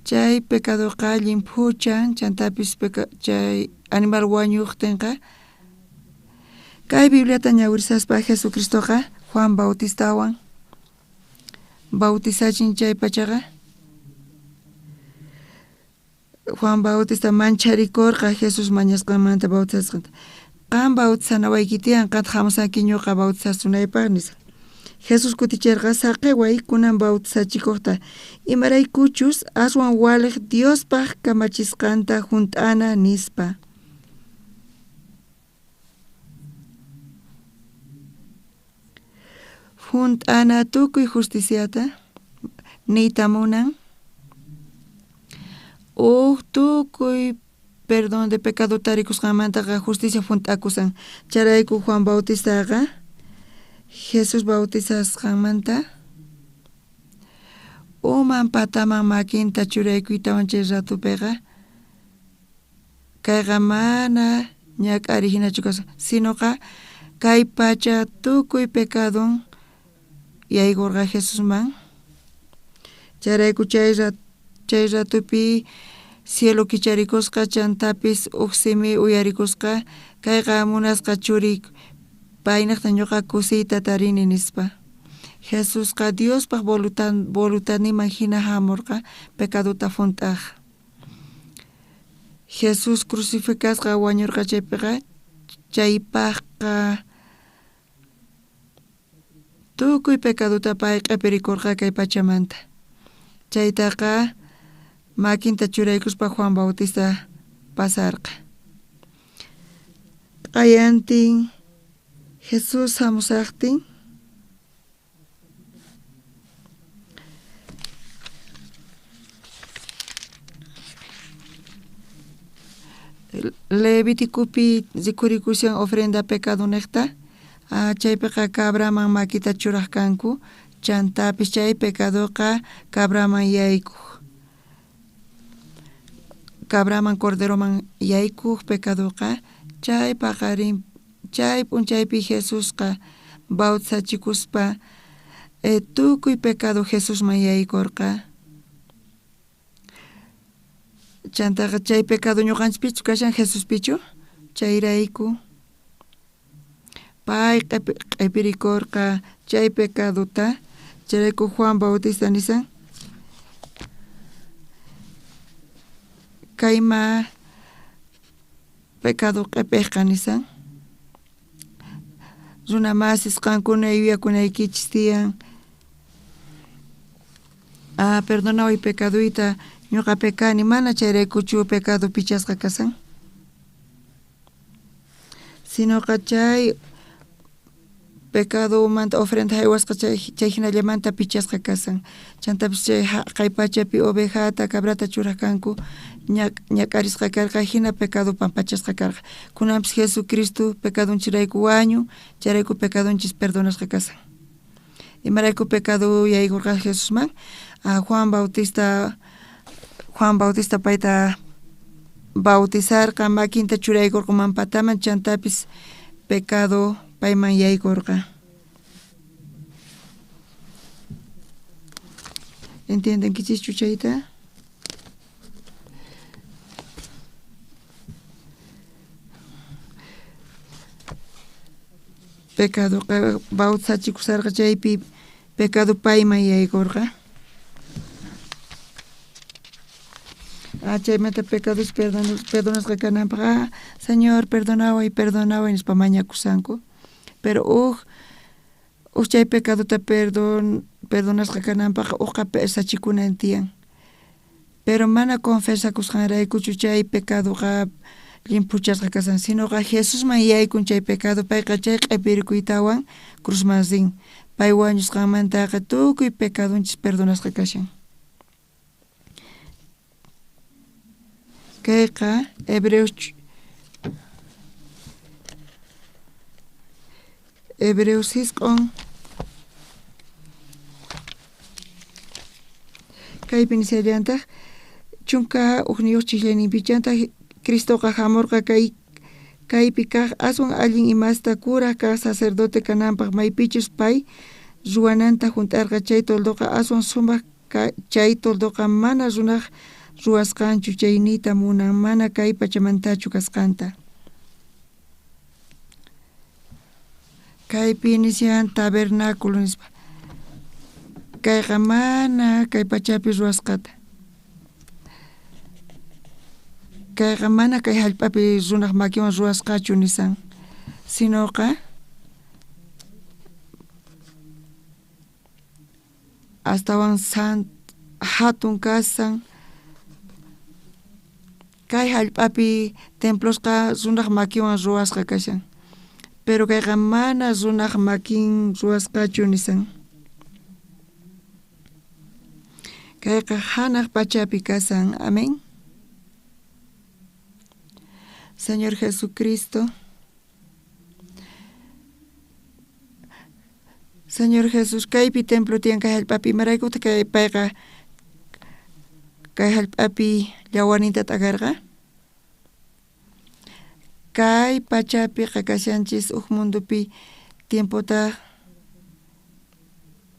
Speaker 6: Chay pecadoqa llimphuchan chantapis chay animal wañuqtinqa kay Bibliata ñawirisaspa Jesucristoqa Juan Bautistawan bautizachin chay pachaqa Juan Bautista mancharikurqa Jesús mañasqanmanta bautizasqanta. Qan bautizanawayki tiyan qantaq hamusanki ñuqa bautizasunaypaq nispa. Jesús kutichirqa saqiway kunan bautizachikuqta imaraykuchus aswan waliq Diospaq kamachisqanta hunt'ana nispa. Hunt'ana tukuy justiciata niyta munan uj tukuy Perdón de pecado tarikusqanmantaqa justicia junt'akusan. Chayrayku Juan Bautistaqa Jesús bautizasqanmanta uman pataman makinta churaykuytawan chay ratupiqa kayqa mana ñak'ariy hinachu kasqa, sinoqa kay pacha tukuy pecadon yaykurqa Jesusman. Chayrayku chay ratupi cielo kicharikusqa, chantapis uj simi uyarikusqa, kayqa munasqa churiy, paynejta ñuqa kusiyta tarini nispa. Jesusqa Diospaj voluntadninman hina hamurqa pecadota junt'aj. Jesús crucificasqa wañurqa chaypiqa, chaypajqa tukuy pecadota pay q'ipirikurqa kay pachamanta. Chaytaqa makinta churaykuspa Juan Bautista pasarqa. Q'ayantin Jesús hamusaqtin Leviticopi rikhurikushan ofrenda pecadonejta, chaypiqa cabraman makita churaj kanku, chantapis chay pecadoqa cabraman yaykuj. Cabraman corderoman yaykuj pecadoqa, chay paqarin chay p'unchaypi Jesusqa bautizachikuspa tukuy pecado Jesusman yaykurqa. Chantaqa chay pecado ñuqanchispichu kashan Jesuspichu, chayrayku pay q'ipirikurqa chay pecadota, chayrayku Juan Bautista nisan kayma pecado q'ipejqa nisan. Runa masis qankuna yuyakunaykichis tiyan. Perdonaway pecaduyta, ñuqa pecani, mana chayraykuchu pecado pichasqa kasan. Sinoqa chay pecadomanta ofrenda haywasqa chay hinallamanta pichasqa kasan. Chantapis chay haqay pachapi ovejata, cabrata churaj kanku, ñak'arisqa karqa, hina pecado pampachasqa karqa. Kunanpis Jesucristo pecadonchirayku wañu, chayrayku pecadonchis perdonasqa kasan. Imarayku pecado yaykurqa Jesusman? Juan Bautista payta bautizarqa, makinta churaykurqa uman pataman, chantapis pecado payman yaykurqa. ¿Entiendenkichischu chayta? Pecadoqa bautizachikusarqa chaypi pecado payman yaykurqa. Chaymanta pecados perdonasqa kananpaq, Señor, perdonaway, perdonaway nispa mañakusanku. Pero uj chay pecadota perdonasqa kananpaq ujqa pesachikunan tiyan. Pero mana confesakusqanraykuchu chay pecadoqa llimphuchasqa kasan, sinoqa Jesusman yaykun chay pecado, payqa chay q'ipirikuytawan cruzman rin. Pay wañusqanmantaqa tukuy pecadonchis perdonasqa kashan. Kayqa Hebreos 9 kaypi nishallantaj 11 chijllayninpi chanta Cristoqa hamurqa kaypi kaj aswan allin imasta kuraj kaj sacerdote kananpaj maypichus pay ruwananta junt'arqa chay toldoqa aswan sumaq chay toldoqa mana runaj ruwasqanchu chay niyta munan mana kay pachamantachu kasqanta. Kaypi nishan tabernáculo nispa. Kayqa mana kay pachapi ruwasqata. Kayqa mana kay hallp'api runaj makinwan ruwasqachu nisan. Sinoqa astawan hatun kasan. Kay hallp'api templosqa runaj makinwan ruwasqa kashan. Pero kayqa mana runaj makin ruwasqachu nisan. Kayqa hanaq pachapi kasan. Amén. Señor Jesucristo. Señor Jesús, kaypi templo tiyan kay hallp'api, imaraykutaq kay payqa kay hallp'api llawarninta t'akarqa? Kay pachapiqa kashanchis uj mundopi tiempota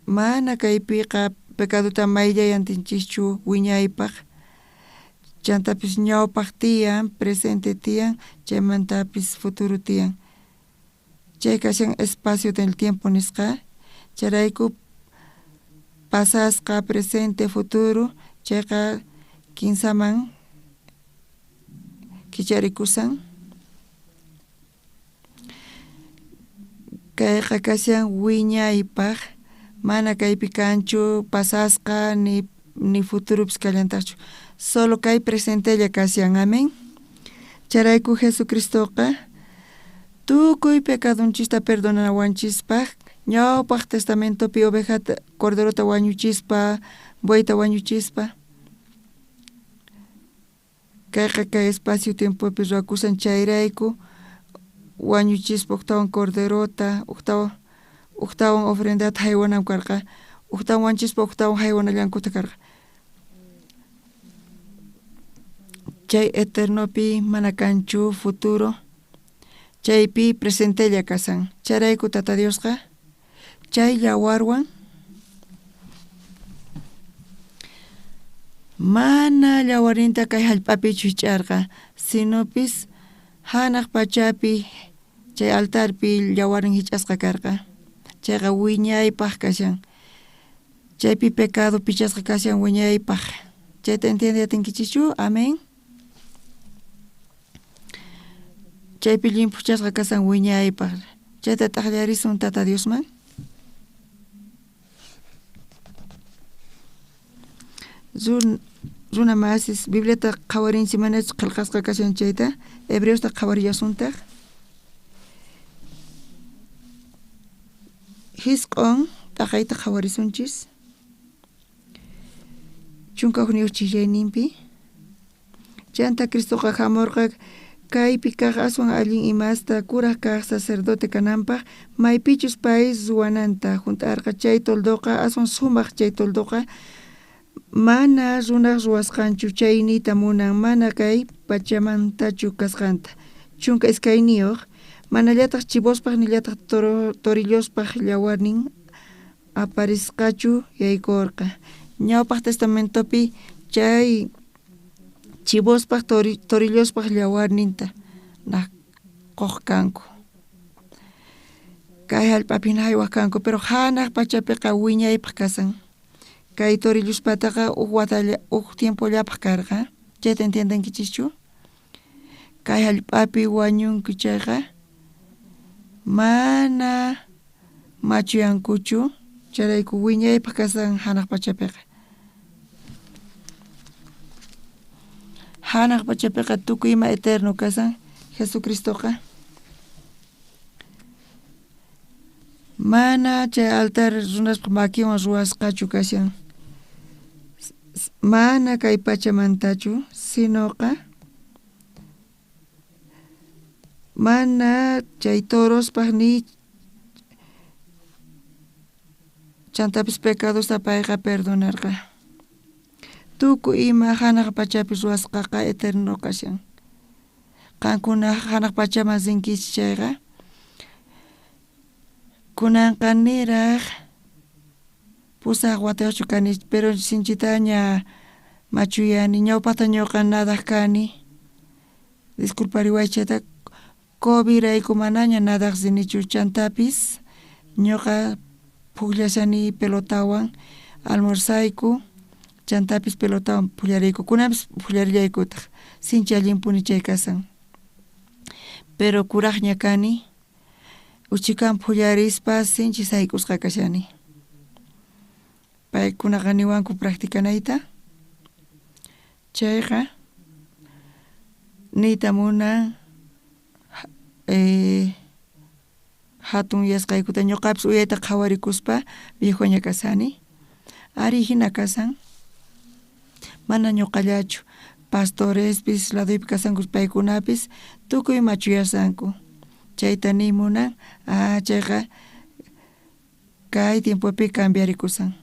Speaker 6: mana kaypiqa pecadota mayllay atinchischu wiñaypaq. Chantapis ñawpaq tiyan, presente tiyan, chaymantapis futuro tiyan. Chay kashan espacio del tiempo nisqa. Chayrayku pasasqa, presente, futuro, chayqa kinsaman kicharikusan. Kayqa kashan wiñaypaq, mana kaypi kanchu pasasqa ni futuropis kallantaqchu. Solo kay presentella kashan, amén. Chayrayku Jesucristoqa tukuy pecadonchista perdonawanchispaq ñawpaq testamentopi ovejata, corderota wañuchispa, bueyta wañuchispa. Kayqa kay espacio tiempopi ruwakusan chayrayku wañuchispa ujtawan corderota, ujtawan ofrendata haywanan karqa, ujtawan wañuchispa ujtawan haywanallankuta karqa. Chay eternopi mana kanchu futuro, chaypi presentella kasan. Chayrayku Tata Diosqa chay llawarwan mana llawarinta kay hallp'apichu hich'arqa, sinopis hanaq pachapi chay altarpi llawarin hich'asqa karqa. Chayqa wiñaypaq kashan. Chaypi pecado pichasqa kashan wiñaypaq. Chayta entiende atinkichischu? Amén. Chaypi llimphuchasqa kasan wiñaypaq. Chayta t'aqllarisun Tata Diosman. Runa masis, Bibliata qhawarinchik manachu qillqasqa kashan chayta, Hebreosta qhawarillasuntaq. Jisq'on t'aqayta qhawarisunchis. 11 chillayninpi. Chanta Cristoqa hamurqa kaypi kaq aswan allin imasta kuraj kaq sacerdote kananpaq, maypichus pay ruwananta junt'arqa chay toldoqa aswan sumaq chay toldoqa mana runaq ruwasqanchu chay niyta munan mana kay pachamantachu kasqanta. 12 manallataq chivospaq nillataq torillospaq llawarnin aparisqachu yaykurqa. Ñawpaq testamentopi chay chivospaq torillospaq llawarninta quq kanku. Kay hallp'api haywaq kanku, pero hanaq pachapiqa wiñaypaq kasan. Kay torillospataqa uj watalla uj tiempollapaq karqa. Chayta entiendenkichischu? Kay hallp'api wañunku chayqa mana machuyankuchu, chayrayku wiñaypaq kasan hanaq pachapiqa. Hanaq pachapiqa tukuy ima eterno kasan Jesucristoqa. Mana chay altar runaspaq makinwan ruwasqachu kashan. Mana kay pachamantachu, sinoqa mana chay torospaq ni chantapis pecadosta payqa perdonarqa. Tukuy ima hanaq pachapi ruwasqaqa eterno kashan. Qankuna hanaq pachaman rinkichis chayqa kunanqa niraq 8 watayuqchu kani, pero sinchitaña machuyani, ñawpaqta ñuqa nadaq kani. Disculpariway chayta, COVID-rayku manaña nadaq rinichu, chantapis ñuqa pukllashani pelotawan, almorzayku, chantapis pelotawan pukllariyku, kunanpis pukllarillaykutaq, sinchi allinpuni chay kasan. Pero kuraqña kani, uchikan pukllarispa sinchi sayk'usqa kashani. Paykunaqa niwanku practicanayta. Chayqa niyta munan hatun yasqaykuta ñuqapis uyayta qhawarikuspa viejoña kasani. Ari hina kasan. Mana ñuqallachu. Pastorespis ladoypi kashanku paykunapis tukuy machuyashanku. Chayta niy munan, ah chayqa kay tiempopi cambiarikushan.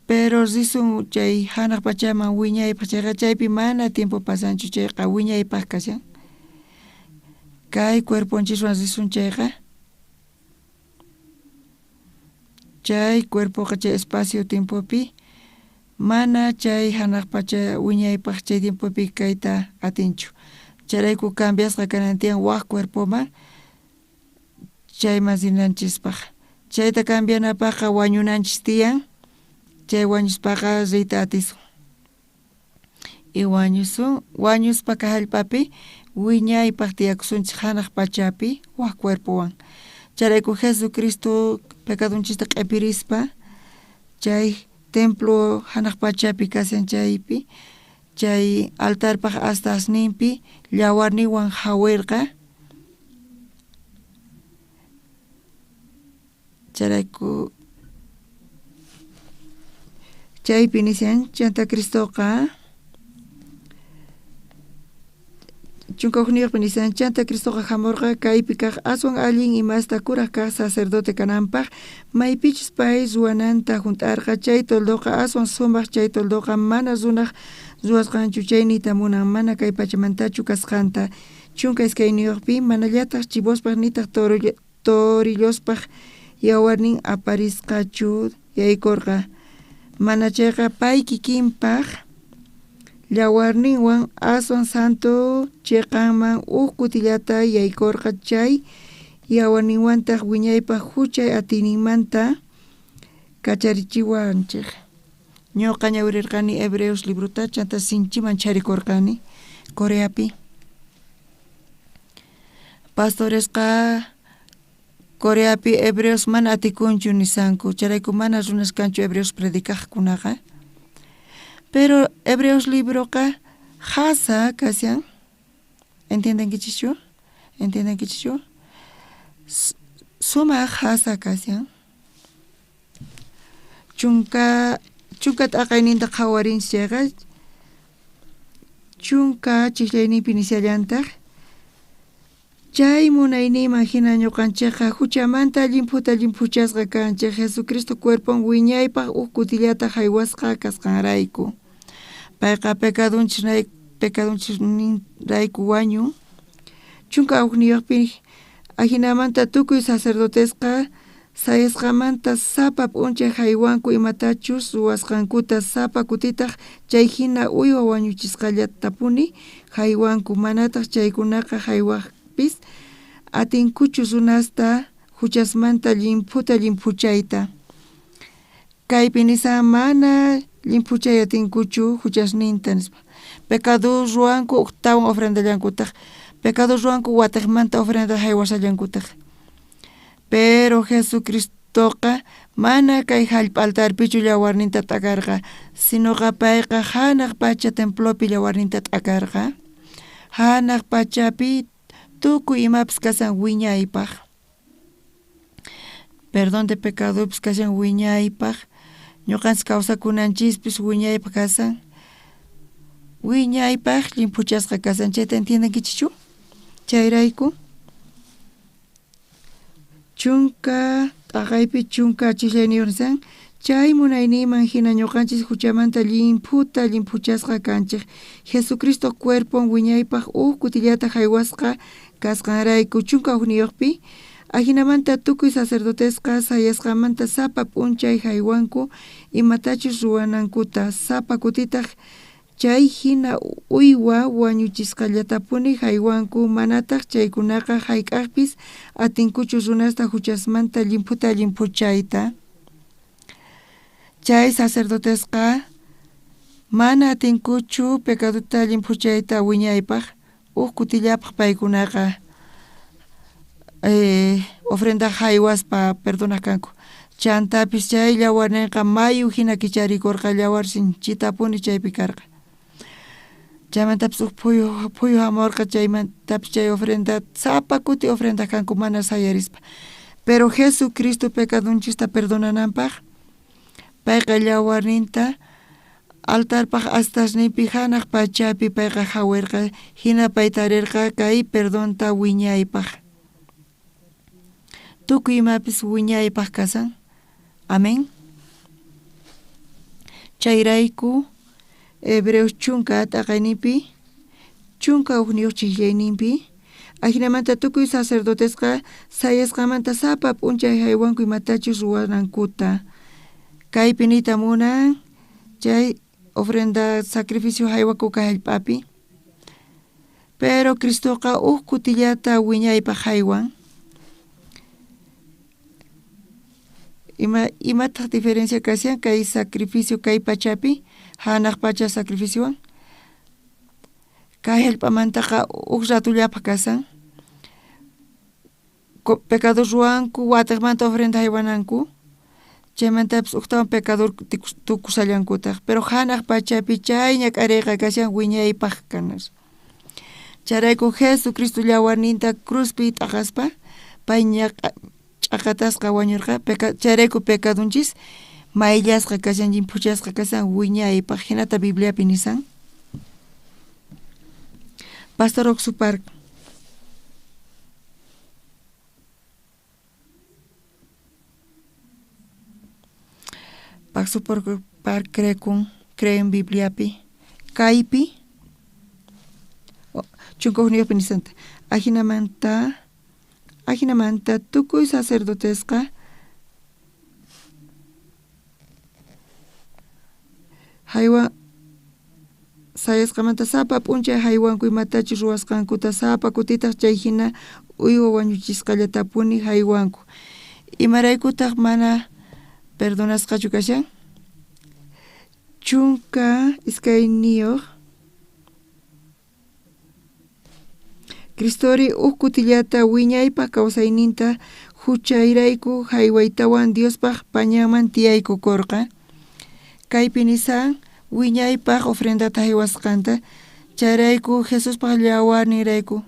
Speaker 6: Pero risun chay hanaq pachaman wiñaypaq chayqa chaypi mana tiempo pasanchu chayqa wiñaypaq kashan. Kay cuerponchiswan risun chayqa chay cuerpoqa chay espacio tiempopi mana chay hanaq pacha wiñaypaq chay tiempopi kayta atinchu. Chayrayku cambiasqa kanan tiyan wak cuerpoman chayman rinanchispaq. Chayta cambianapaqqa wañunanchis tiyan, chay wañuspaqa riyta atisun. Y wañusun, wañuspa kay hallp'api wiñaypaq tiyakusunchik hanaq pachapi wak cuerpowan. Chayrayku Jesucristo pecadonchista q'ipirispa chay templo hanaq pachapi kashan chaypi chay altarpaq astasninpi llawarninwan hawirqa. Chayrayku chaypi nishan chanta Cristoqa 11 nishan chanta Cristoqa hamurqa kaypi kaq aswan allin imasta kuraj kaq sacerdote kananpaq maypichus pay ruwananta hunt'arqa chay toldoqa aswan sumaq chay toldoqa mana runaq ruwasqanchu chay niyta munan mana kay pachamantachu kasqanta 12 manallataq chivospaq nitaq torillospaq yawarnin aparisqachu yaykurqa mana chayqa pay kikinpaq llawarninwan aswan santo chiqanman huk kutillata yaykurqa chay yawarninwantaq wiñaypaq huchay atiyninmanta kacharichiwanchik. Ñuqa ñawirirqani Hebreos librota chanta sinchiman charikurqani Coreapi. Pastoresqa Coreapi Hebreos mana atikunchu nisanku chayrayku mana runas kanchu Hebreos predicaqkunaqa. Pero Hebreos libroqa jasa kashan. ¿Entiendenkichischu? ¿Entiendenkichischu? Sumaq jasa kashan. Chunka t'aqayninta qhawarinchis chayqa chunka chiqllayninpi nishallantaq chay munayninman hina ñuqanchikqa huchamanta llimphuta llimphuchasqa kanchik Jesucristo cuerpon wiñaypaq huk kutillata haywasqa kasqanrayku. Payqa pecadonchisninrayku wañun. 11 ajinamanta tukuy sacerdotesqa sayasqamanta sapa p'unchay haywanku imatachus ruwasqankuta sapa kutitaq chay hina uywa wañuchisqallatapuni haywanku manataq chaykunaqa haywaqpis atinkuchu runasta huchasmanta llimphuta llimphuchayta. Kaypi nisan mana llimphuchay atinkuchu huchasninta nispa. Pecado ruwanku uktawan ofrendallankutaq. Pecado ruwanku watiqmanta ofrenda haywashallankutaq. Pero Jesucristoqa mana kay hallp'a altarpichu llawarninta t'akarqa, sinoqa payqa hanaq pacha templopi llawarninta t'akarqa. Hanaq pachapi tukuy imapis kashan wiñaypaq. Perdón de pecadopis kashan wiñaypaq. Ñuqanchis kawsakunanchispis wiñaypaq kashan. Wiñaypaq llimphuchasqa kashan chayta entiendenkichischu? Chayrayku chunka t'aqaypi chunka chiqllayniyuq nisan chay munayninman hina ñuqanchis huchamanta llimphuta llimphuchasqa kanchik Jesucristo cuerpon wiñaypaq huk kutillata haywasqa kasqanrayku 11 ajinamanta tukuy sacerdotesqa sayasqamanta sapa p'unchay haywanku imatachus ruwanankuta sapa kutitaq chay hina uywa wañuchisqallatapuni haywanku manataq chaykunaqa hayk'aqpis atinkuchu runasta huchasmanta llimphuta llimphuchayta. Chay sacerdotesqa mana atinkuchu pecadota llimphuchayta wiñaypaq huk kutillapaq paykunaqa ofrenda haywaspa perdonaq kanku. Chantapis chay llawarninqa mayu hina kicharikurqa llawar sinchitapuni chaypi karqa. Chaymantapis huk phuyu hamurqa chaymantapis chay ofrenda sapa kuti ofrenda kanku mana sayarispa. Pero Jesucristo pecadonchista perdonananpaq payqa llawarninta Altarpaj astasninpi hanaq pachapi payqa jawirqa, hina pay tarirqa kay perdonta wiñaypaj. Tukuy imapis wiñaypaj kasan. Amén. Chayrayku Hebreos chunka t'aqayninpi, chunka ujniyuq chijllayninpi, ajinamanta tukuy sacerdotesqa sayasqamanta sapa p'unchay haywanku imatachus ruwanankuta. Kaypi niyta munan chay ofrenda sacrificio haywaku kay hallp'api. Pero Cristoqa uj kutillata wiñaypaj haywan. Ima imataq diferencia kashan kay sacrificio kay pachapi hanaq pacha sacrificiowan? Kay hallp'amantaqa uj ratullapaj kasan. Pecador ruwanku watiqmanta ofrenda haywananku, chaymantapis ujtawan pecador tukusallankutaq, pero hanaq pachapi chay ñak'ariyqa kashan wiñaypaj kanas. Chayrayku Jesucristo llawarninta cruzpi t'aqaspa pay ch'aqatasqa wañurqa, chayrayku pecadonchis mayllasqa kashan, llimphuchasqa kashan wiñaypaj, hinata Bibliapi nisan. Pastor Oxupar. Par creekun, creen Bibliapi, kaypi, chunka ujniyuqpi nisanta, ajinamanta tukuy sacerdotesqa haywan sayasqamanta sapa p'unchay haywanku imatachus ruwasqankuta, sapa kutitaq chay hina uywa wañuchisqallatapuni haywanku. Imaraykutaq mana perdonasqachu kashan? 12 Cristori uj kutillata wiñaypaj kawsayninta juchayrayku haywaytawan Diospaj pañanman tiyaykukorqa. Kaypi nisan wiñaypaj ofrendata haywasqanta, chayrayku Jesuspaj llawarninrayku.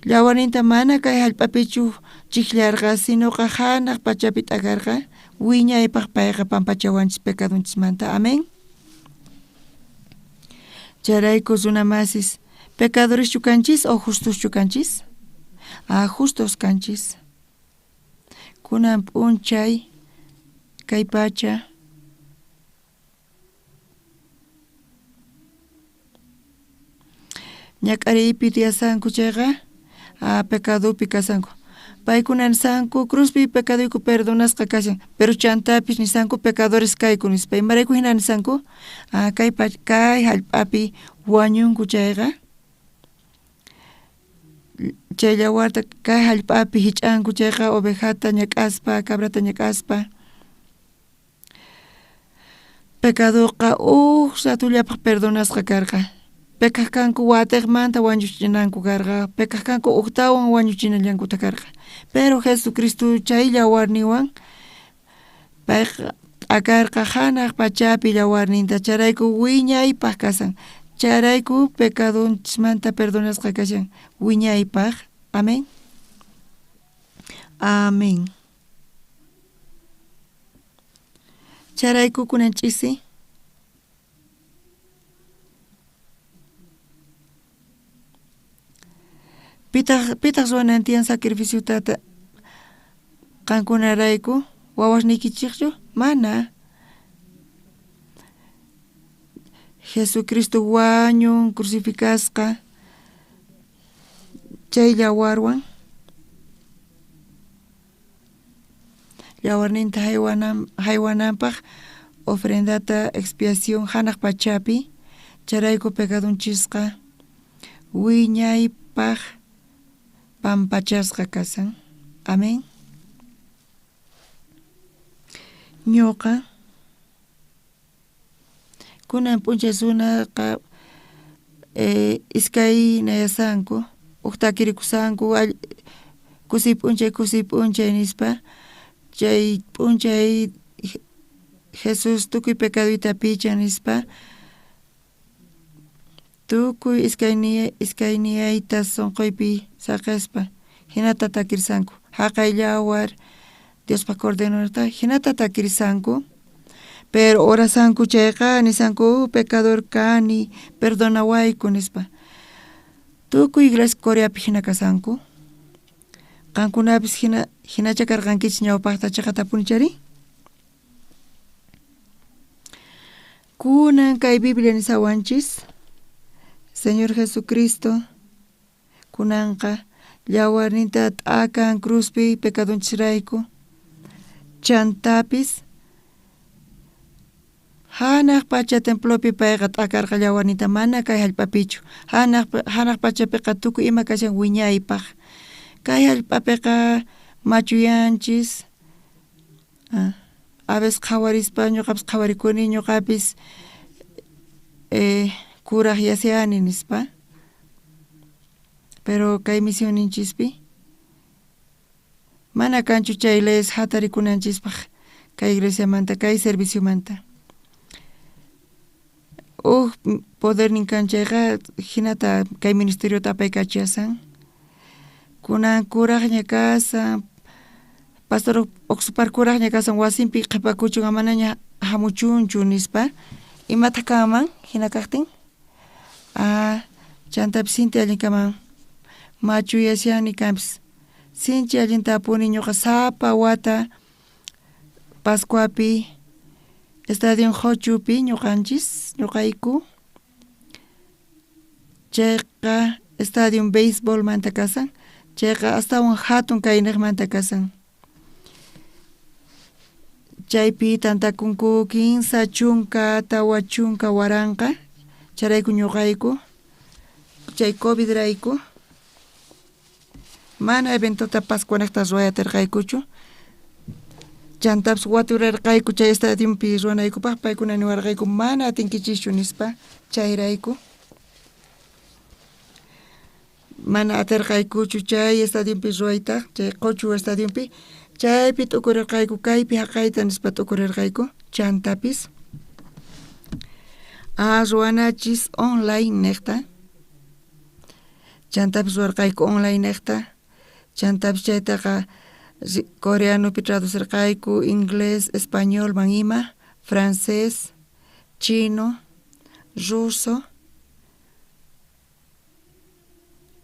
Speaker 6: Llawarninta mana kay hallp'apichu chijllarqa, sinoqa hanaq pachapi t'akarqa, wiñaypaj payqa pampachawanchis pecadonchismanta. Amén. Chayrayku runamasis, pecadoreschu kanchis o justoschu kanchis? Ah, justos kanchis. Kunan p'unchay kay pacha ñak'ariypi tiyasanku chayqa, pecadopi kasanku. Paykuna nisanku cruzpi pecadoyku perdonasqa kashan, pero chantapis nisanku pecadores kayku nispa. Imarayku hina nisanku? Kay kay hallp'api wañunku chayqa, chay llawarta kay hallp'api hich'anku chayqa ovejata ñak'aspa, cabrata ñak'aspa. Pecadoqa uj ratullapaj perdonasqa karqa. Pecaj kanku watiqmanta wañuchinanku karqa, pecaj kanku ujtawan wañuchinallankuta karqa. Pero Jesucristo chay llawarninwan payqa t'akarqa hanaq pachapi llawarninta, chayrayku wiñaypaj kasan. Chayrayku pecadonchismanta perdonasqa kashan wiñaypaj. Amén. Amén. Chayrayku kunan ch'isi pitaq ruwanan tiyan sacrificiota qankunarayku wawasniykichikchu? Mana. Jesucristo wañun crucificasqa chay llawarwan llawarninta haywananpaj ofrendata expiación hanaq pachapi, chayrayku pecadonchisqa wiñaypaj pampachasqa kasan. Amén. Ñuqa kunan p'unchay runaqa iskaynayasanku, uj takirikusanku kusiy p'unchay kusiy p'unchay nispa, chay p'unchay Jesús tukuy pecadoyta pichan nispa, tukuy iskayniyayta sunquypi saqespa hinata takirsanku, haqay llawar Diospaj Corderota hinata takirsanku. Pero orasanku chayqa nisanku pecador kani, perdonawayku nispa. Tukuy iglesia Coreapi hina kasanku. Qankunapis hina hinacha karqankichis ñawpaqta chiqatapuni chari. Kunan kay Biblia nisawanchis Señor Jesucristo kunanqa llawarninta t'akan cruzpi pecadonchisrayku. Chantapis hanaq pacha templopi payqa t'akarqa llawarninta mana kay hallp'apichu. Hanaq pachapiqa tukuy ima kashan wiñaypaq. Kay hallp'apiqa machuyanchis. A veces qhawarispa ñuqapis qhawarikuni ñuqapis kuraq yasiani nispa. Pero kay misionninchispi mana kanchu chay leyes hatarikunanchispaq kay iglesiamanta kay serviciomanta. Uj podernin kan chayqa hinata kay ministeriota apaykachasan. Kunan kuraqña kasan pastor Oxupar kuraqña kasan wasinpi qhipakuchun amanaña hamuchunchu nispa. Imataq kanman hina kaqtin? Chantapis sinchi allin kaman machuyashani kanpis. Sinchi allintapuni ñuqa sapa wata Pascuapi Estadio Hochupi ñuqanchis ñuqayku chayqa estadio beisbolmanta kasan chayqa astawan hatun kayniqmanta kasan. Chaypi tantakunku 30 40 waranqa chayrayku ñuqayku chay COVID rayku mana eventota Pascuanejta ruwayatirqaykuchu. Chantapis waturarqayku chay estadionpi ruwanaykupaq paykuna niwarqayku mana atinkichischu nispa chayrayku. Mana atirqaykuchu chay estadionpi ruwayta chay Qochu estadionpi chaypi t'ukurirqayku kaypi haqayta nispa t'ukurirqayku chantapis ruwanachis online niqta chantapis ruwarqayku online niqta chantapis chaytaqa coreanopi traducirqayku inglés, españolman ima, francés, chino, ruso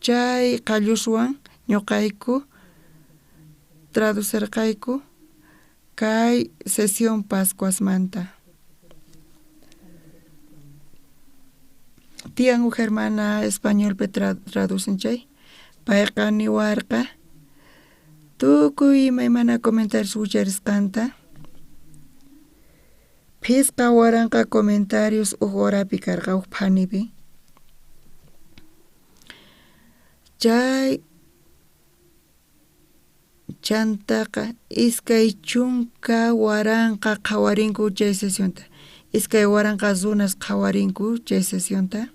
Speaker 6: chay qalluswan ñuqayku traducirqayku kay sesión Pascuasmanta. Tiyan uj hermana españolpi traducen chay payqa niwarqa tukuy imaymana comentarios wicharisqanta 5000 comentarios uj horapi karqa uj phanipi. Chay chantaqa 20,000 qhawarinku chay sesionta 2000 runas qhawarinku chay sesionta.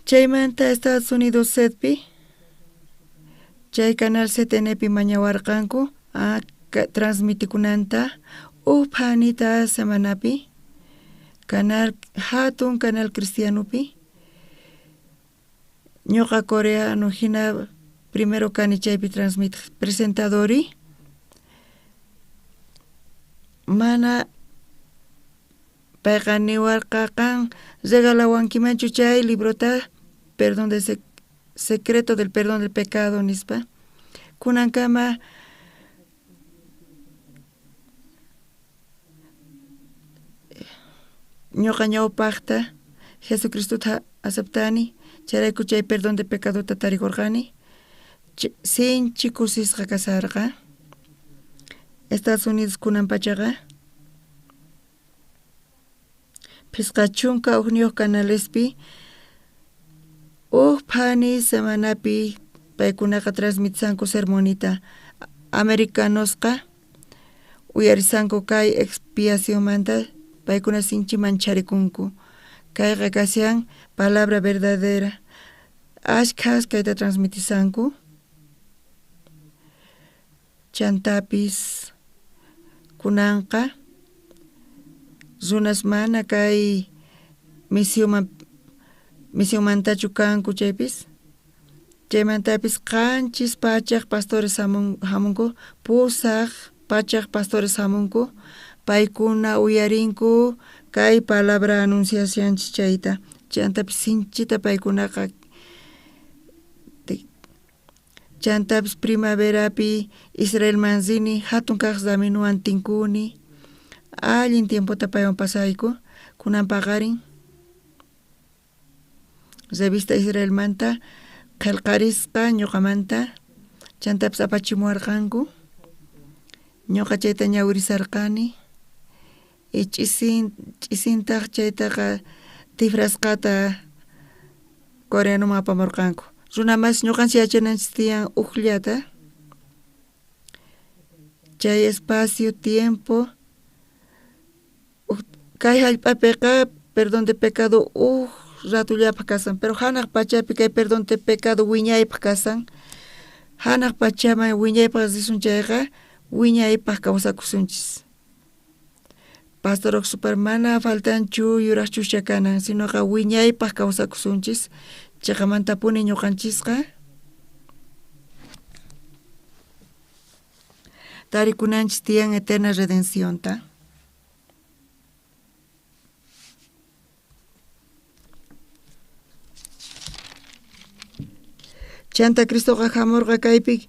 Speaker 6: Chaymanta Estados Unidos setpi chay canal CTNpi mañawarqanku transmitikunanta uj phanita semanapi canal hatun canal cristianopi ñuqa coreano hina primero kani chaypi transmitiq presentadori mana payqa niwarqa qan regalawankimanchu chay librota perdón de secreto del perdón del pecado nispa kunankama ñuqa ñawpaqta Jesucristota aceptani chayrayku chay perdón de pecadota tarikurqani sinchi kusisqa kasarqa Estados Unidos kunan pachaqa 51 canalespi uj phani semanapi paykunaqa transmitisanku sermonita americanosqa uyarisanku kay expiacionmanta paykuna sinchi mancharikunku kayqa kashan palabra verdadera ashkhas kayta transmitisanku chantapis kunanqa runas mana kay misionmantachu kanku chaypis Chaymantapis 700 pastores hamunku, 800 pastores hamunku, paykuna uyarinku kay palabra anunciashanchis chayta. Chantapis sinchita paykunaqa chantapis primaverapi Israelman rini hatun kaq raminuwan tinkuni, allin tiempota paywan pasayku, kunan paqarin revista Israelmanta qillqarisqa ñuqamanta, chantapis apachimuwarqanku, ñuqa chayta ñawirisarqani, y ch'isintaq chaytaqa tifrasqata coreanoman apamurqanku. Runa mas ñuqanchik yachananchis tiyan ujllata chay espacio tiempo kay hallp'apiqa perdón de pecado uj ratullapaq kasan, pero hanaq pachapi kay perdón de pecado wiñaypaq kasan, hanaq pachaman wiñaypaq risun chayqa wiñaypaq kawsakusunchis. Pastor Oxupar mana faltanchu yuraq chuscha kanan, sinoqa wiñaypaq kawsakusunchis, chiqamantapuni ñuqanchisqa tarikunanchis tiyan eterna redencionta. Chanta Cristoqa hamurqa kaypi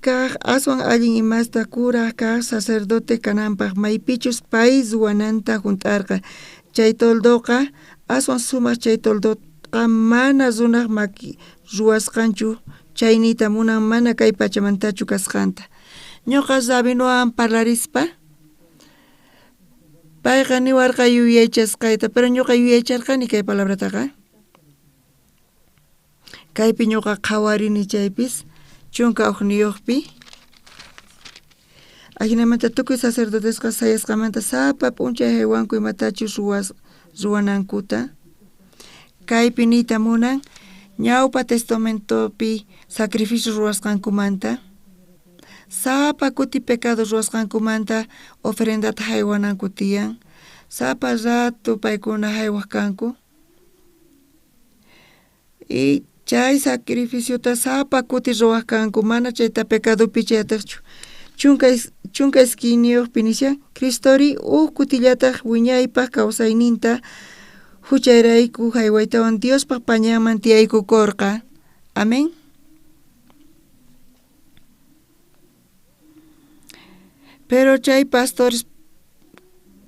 Speaker 6: kaq aswan allin imasta kuraj kaq sacerdote kananpaq maypichus pay ruwananta hunt'arqa. Chay toldoqa aswan sumaq chay toldoqa mana runaq maki ruwasqanchu chaynita munan mana kay pachamantachu kasqanta. Ñuqa rabinowan parlarispa payqa niwarqa yuyaychasqayta, pero ñuqa yuyaycharqani kay palabrataqa. Kaypi ñuqa qhawarini chaypis 11 Ajinamanta tukuy sacerdotesqa sayasqamanta sapa p'unchay haywanku imatachus ruwanankuta. Kaypi niyta munan ñawpa testamentopi sacrificio ruwasqankumanta, sapa kuti pecado ruwasqankumanta ofrendata haywananku tiyan, sapa rato paykuna haywaq kanku. Y chay sacrificiota sapa kuti ruwaq kanku, mana chayta pecadopi chayatiqchu. 12 nishan Cristori uj kutillataq wiñaypaq kawsayninta huchayrayku haywaytawan Diospaq pañanman tiyaykukurqa. Amén. Pero chay pastores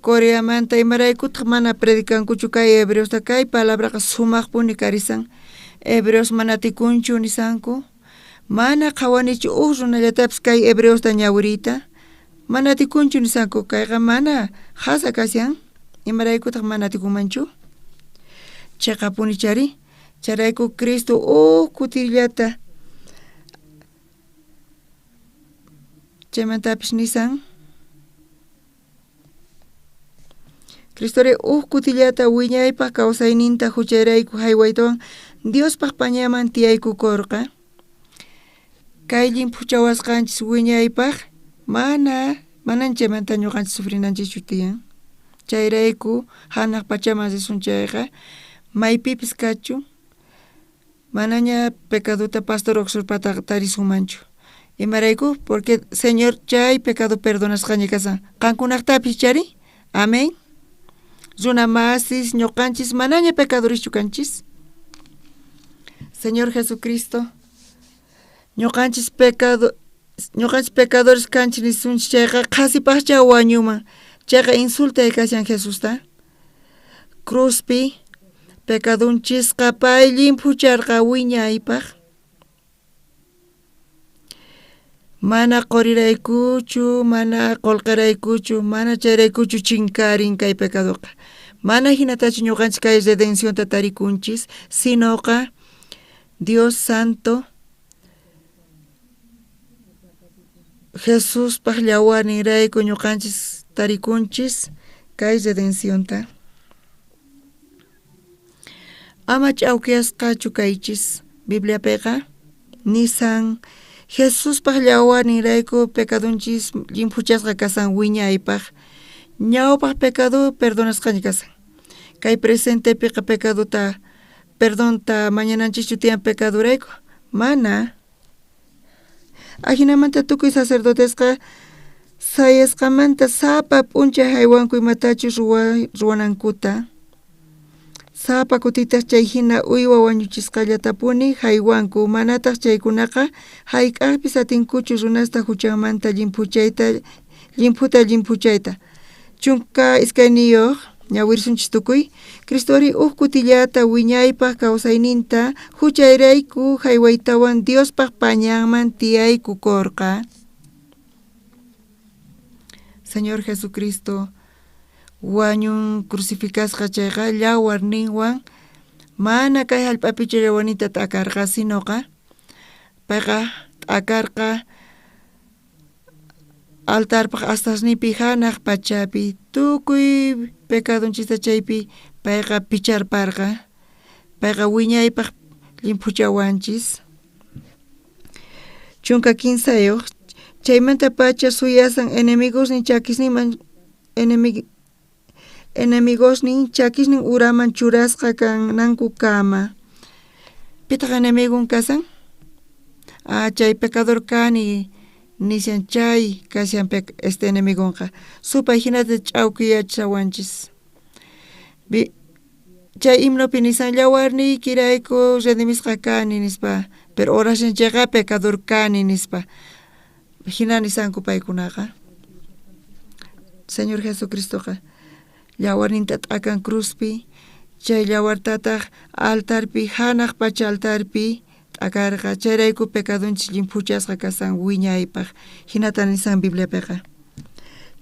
Speaker 6: Coreamanta imaraykutaq mana predicankuchu kay hebreosta, kay palabraqa sumaqpuni karisan. Hebreos mana tikunchu nisanku, mana qhawanichu uj runallatapis kay hebreosta ñawiriyta, mana tikunchu nisanku, kayqa mana qhasa kashan, imaraykutaq mana tikunmanchu. Chiqapuni chari, chayrayku Cristo uj kutillata chaymantapis nisan Cristori uj kutillata wiñaypaq kawsayninta huchayrayku haywaytawan Diospaq pañaman tiyaykukurqa. Kay llimphuchawasqanchis wiñaypaq manan chaymanta ñuqanchis sufrinanchischu tiyan. Chayrayku hanaq pachaman risun chayqa maypipis kachun manaña pecadota pastor Oxurpataqa tarisunmanchu. Imarayku porque Señor chay pecado perdonasqaña kasan. Qankunaqtapis chari. Amén. Runa masis ñuqanchis manaña pecadorischu kanchis. Señor Jesucristo, ñuqanchis pecadores kanchis nisunchis chayqa qhasipaqcha wañuman. Chayqa insultay kashan Jesusta. Cruzpi pecadonchisqa pay llimphucharqa wiñaypaq. Mana qoriraykuchu, mana qullqiraykuchu, mana chayraykuchu chinkarin kay pecadoqa. Mana hinatachu ñuqanchis kay redencionta tarikunchis, sinoqa Dios Santo Jesuspaq llawarninrayku ñuqanchis tarikunchis kay redencionta. Ama ch'awkiyasqachu kaychis. Bibliapiqa nisan Jesuspaq llawarninrayku pecadonchis llimphuchasqa kasan wiñaypaq. Ñawpaq pecado perdonasqaña kasan. Kay presentepiqa pecadota perdonta mañananchischu tiyan pecadorayku, Mana. Ajinamanta tukuy sacerdotesqa sayasqamanta sapa p'unchay haywanku imatachus ruwanankuta. Sapa kutitaq chay hina uywa wañuchisqallatapuni haywanku, manataq chaykunaqa hayk'aqpis atinkuchu runasta huchanmanta llimphuta llimphuchayta. 12 ñawirisunchis tukuy. Cristori uj kutillata wiñaypaq kawsayninta huchayrayku haywaytawan Diospaq pañanman tiyaykukorqa. Señor Jesucristo wañun crucificasqa chayqa llawarninwan mana kay hallp'apichu llawarninta t'akarqa, sinoqa payqa t'akarqa altarpaq astasninpi hanaq pachapi tukuy pecadonchista chaypi payqa picharparqa, payqa wiñaypaq llimphuchawanchis. 13 chaymanta pacha suyasan enemigosnin chakisninman enemigosnin chakisnin uraman churasqa kanankukama. Pitaq enemigon kasan? Ah, chay pecador kani nishan chay kashan este enemigonqa. Supay hinata ch'awkiyachawanchis. Chay himnopi nisan llawarniykirayku redimisqa kani nispa, pero orashan chayqa pecador kani nispa. Hina nisanku paykunaqa. Señor Jesucristoqa llawarninta t'akan cruzpi, chay llawartataq altarpi hanaq pacha altarpi t'akarqa, chayrayku pecadonchis llimphuchasqa kasan wiñaypaq. Hinata nisan Bibliapiqa.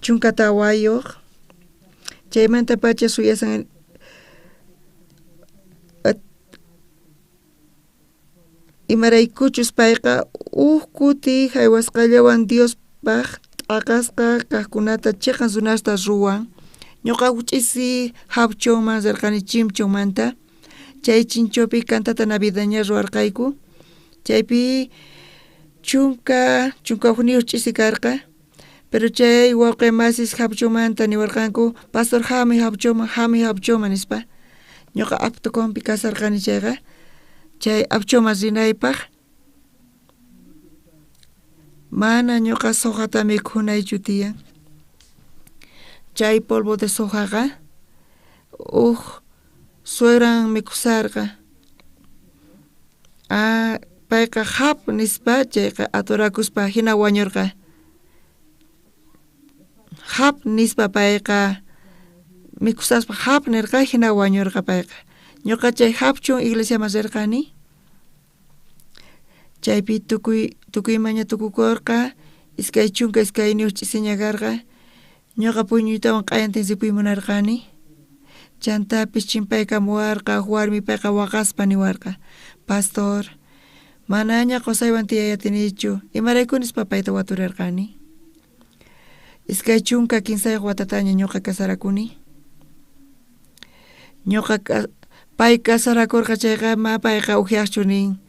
Speaker 6: 14 chaymanta pacha suyasan imaraykuchus payqa uj kuti haywasqallawan Diospaq t'aqasqa kaqkunata chiqan runasta ruwan. Ñuqa ch'isi Hapchonman rirqani Chimchonmanta, chay chinchopi cantata navideña ruwarqayku, chaypi 11 ch'isi karqa, pero chay wawqi masis Hapchonmanta niwarqanku pastor hamuy Hapchonman, hamuy Hapchonman nispa. Ñuqa Aptoconpi kasarqani chayqa, chay Apchoman rinaypaq mana ñuqa sojata mikhunaychu tiyan. Chay polvo de sojaqa uj suegran mikhusarqa. Ah, payqa hap nispa chayqa atorakuspa hina wañurqa. Hap nispa payqa mikhusaspa hap nirqa hina wañurqa payqa. Ñuqa chay Hapchon iglesiaman rirqani. Chaypi tukuymaña tukukurqa, 22 ch'isiña karqa. Ñuqa puñuytawan q'ayantin ripuy munarqani. Chantapis chimpaykamuwarqa warmi payqa waqaspa niwarqa, pastor, manaña qusaywan tiyay atinichu, imarayku nispa payta waturirqani. 23 watataña ñuqa kasarakuni. Ñuqa pay kasarakurqa chayqa ma payqa uhyaqchu nin.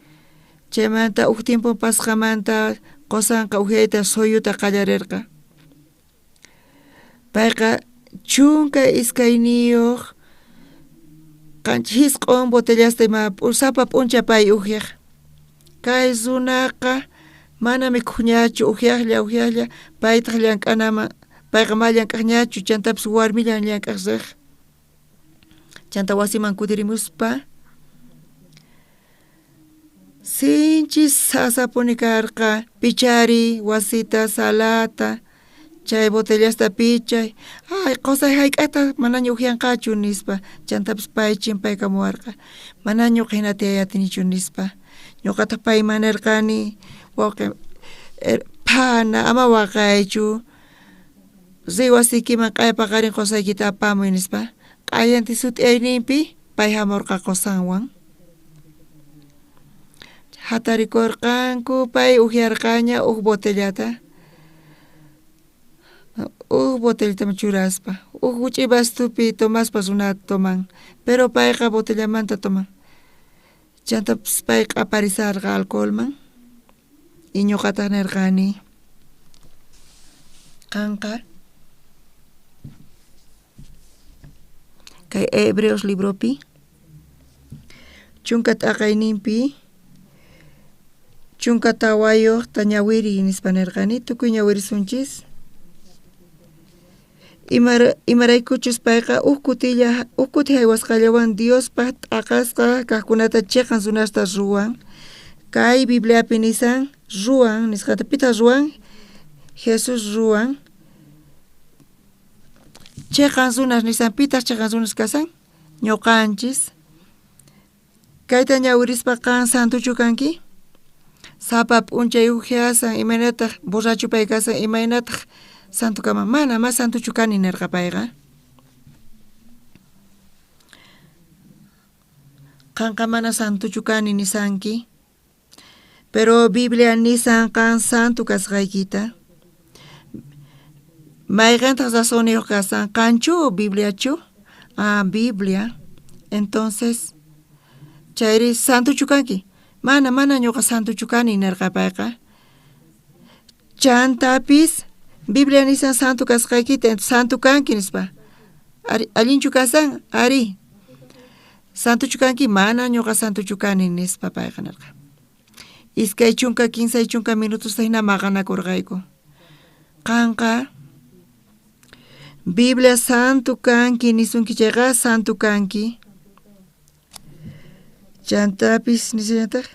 Speaker 6: Chaymanta uj tiempo pasqamanta qusanqa uhyayta suyuta qallarirqa. Payqa 12 7 botellasta ima sapa p'uncha pay uhyaq. Kay runaqa mana mikhuñachu, uhyaqlla uhyaqlla, paytaq llank'anaman, payqa ma llank'aqñachu, chantapis warmillan llank'aq riq. Chanta wasiman kutirimuspa sinchi sasapuni karqa pichari wasita, salata, chay botellasta pichay. Ay, qusay hayk'aqtaq manaña uhyanqachu nispa. Chantapis pay chimpaykamuwarqa, manaña ñuqa hina tiyay atinichu nispa. Ñuqataq payman nirqani, wawqi, phana ama waqaychu, riy wasiykiman q'aya paqarin qusaykita apamuy nispa. Q'ayantin sut'iyayninpi pay hamurqa qusanwan. Hatarikurqanku, pay uhyarqaña uj botellata. Uj botellataman churaspa, uj huch'uy vastupi tomaspa runa toman, pero payqa botellamanta toman. Chantapis pay q'aparisarqa alcoholman y ñuqataq nirqani, qanqa kay Hebreos libropi 10 t'aqayninpi 14ta ñawiriy nispa nirqani, tukuy ñawirisunchis. Imaraykuchus payqa uj kuti haywasqallawan Diospaj t'aqasqa kaqkunata chiqan runasta ruwan. Kay Bibliapi nisan ruwan nisqata, pitaq ruwan? Jesús ruwan. Chiqan runas nisan, pitaq chiqan runas kasan? Ñuqanchis. Kayta ñawirispa qan santuchu kanki? Sapa p'unchay ujyasan, imaynataq borracho pay kasan, imaynataq santo kaman? Mana, ma santuchu kani nirqa payqa. Qanqa mana santuchu kani nisanki. Pero Biblia nisan qan santo kasqaykita. Mayqintaq razonniyuq kasan? Qanchu o Bibliachu? Ah, Biblia. Entonces, chayri santuchu kanki? Mana, mana ñuqa santuchu kani nirqa payqa. Chantapis Biblia nisan santo kasqaykita, santo kanki nispa. Ari, allinchu kasan? Ari. Santuchu kanki? Mana ñuqa santuchu kani nispa payqa nirqa. 20 30 minutosta hina maqanakurqayku. Qanqa Biblia santo kanki nisunki chayqa santo kanki. Chantapis nishallataq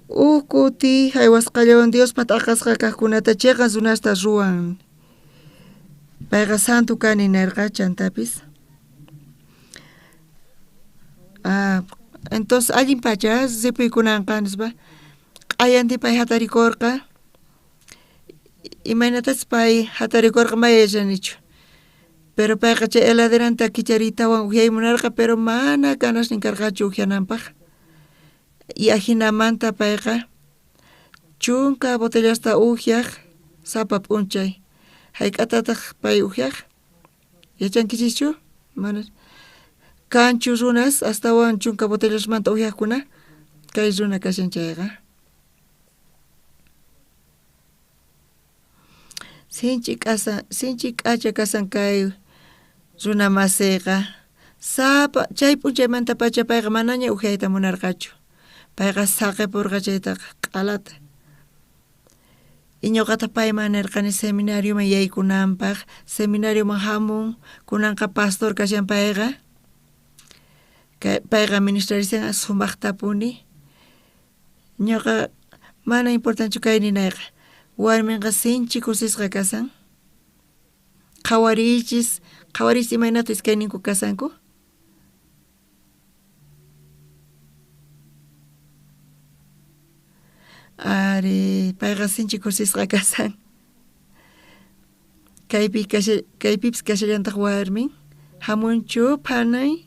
Speaker 6: uj kuti haywasqallawan Diospa t'aqasqa kaqkunata chiqan runasta ruwan. Payqa santo kani nirqa chantapis. Ah, entonces allin pacha ripuykunanqa nispa q'ayantin pay hatarikurqa. Imaynatachus pay hatarikurqa may yachanichu. Pero payqa chay heladeranta kichariytawan ujyay munarqa, pero mana ganasnin karqachu ujyananpaq. Y ajinamanta payqa 10 botellasta ujyaq sapa p'unchay. Hayk'atataq pay ujyaq? Yachankichischu? Mana. Kanchu runas astawan 10 botellasmanta ujyaqkuna? Kay runa kashan chayqa. Sinchi k'acha kasan kay runa masiyqa. Sapa chay p'unchaymantapacha payqa manaña ujyayta munarqachu. Payqa saqipurqa chaytaqa q'alata. Y ñuqataq payman nirqani seminarioman yaykunanpaq, seminarioman hamun, kunanqa pastor kashan payqa. Payqa ministrarisan sumaqtapuni. Ñuqa mana importanchu kay ninayqa. Warminqa sinchi kusisqa kasan. Qhawariychis, qhawariychis imaynata iskayninku kasanku. Ari, payqa sinchi kusisqa kasan. Kaypipis kashallantaq warmin. Hamunchu phanay.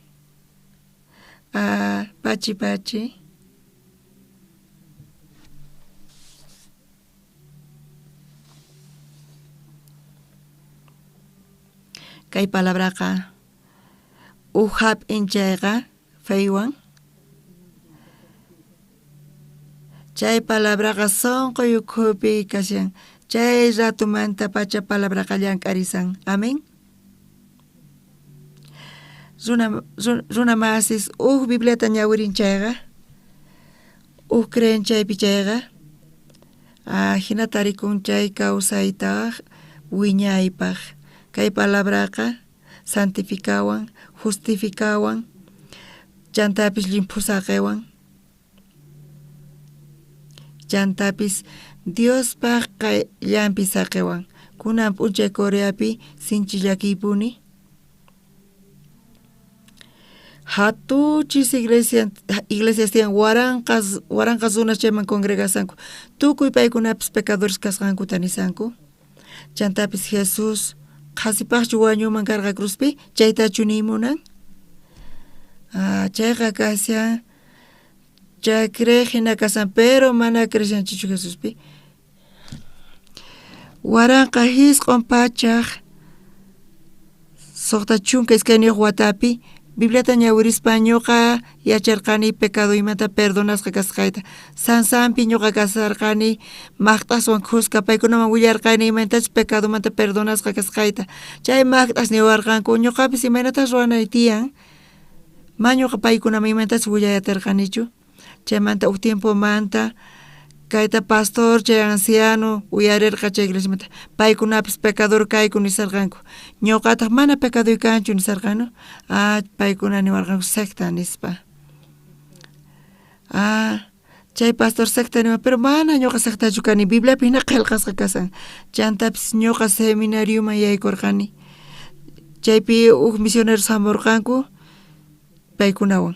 Speaker 6: Ah, pachi pachi. Kay palabraqa uj hap'in chayqa feywan. Chay palabraqa sunqu ukhupi kashan. Chay ratumanta pacha palabraqa llank'arisan. Amén. Runa masis uj Bibliata ñawirin chayqa, uj creen chaypi chayqa, hina tarikun chay kawsaytaq wiñaypaq. Kay palabraqa santificawan, justificawan, chantapis llimphusaqewan, chantapis Diospaq qayllanpi saqewan. Kunan p'unchay Coreapi sinchi llakiypuni. Hatuchis iglesias tiyan waranqas runas chayman congregasanku. Tukuy paykunapis pecadores kasqankuta nisanku. Chantapis Jesús qhasipaqchu wañuman karqa cruzpi, chaytachu niy munan? Chayqa kashan chay creej hina kasan, pero mana creeshanchichu Jesuspi. 1962 watapi Bibliata ñawirispa ñuqa yacharqani pecadoymanta perdonasqa kasqayta. Sansanpi ñuqa kasarqani maqt'aswan khuska paykunaman willarqani imaynatachus pecadomanta perdonasqa kasqayta. Chay maqt'as niwarqanku ñuqapis imaynatas ruwanay tiyan. Ma ñuqa paykunaman imaynatachus willayatirqanichu. Chaymanta uj tiempomanta Kayta pastor chay anciano uyarerqa chay iglesiamanta. Paykunapis pecador kayku nisarqanku. Ñuqataq mana pecadoy kanchu nisarqanu. Ah, paykuna niwarqanku secta nispa. Ah, chay pastor secta niwan, pero mana ñuqa sectachu kani, Bibliapi hina qillqasqa kasan. Chantapis ñuqa seminarioman yaykurqani. Chaypi huk misioneros hamurqanku paykunawan.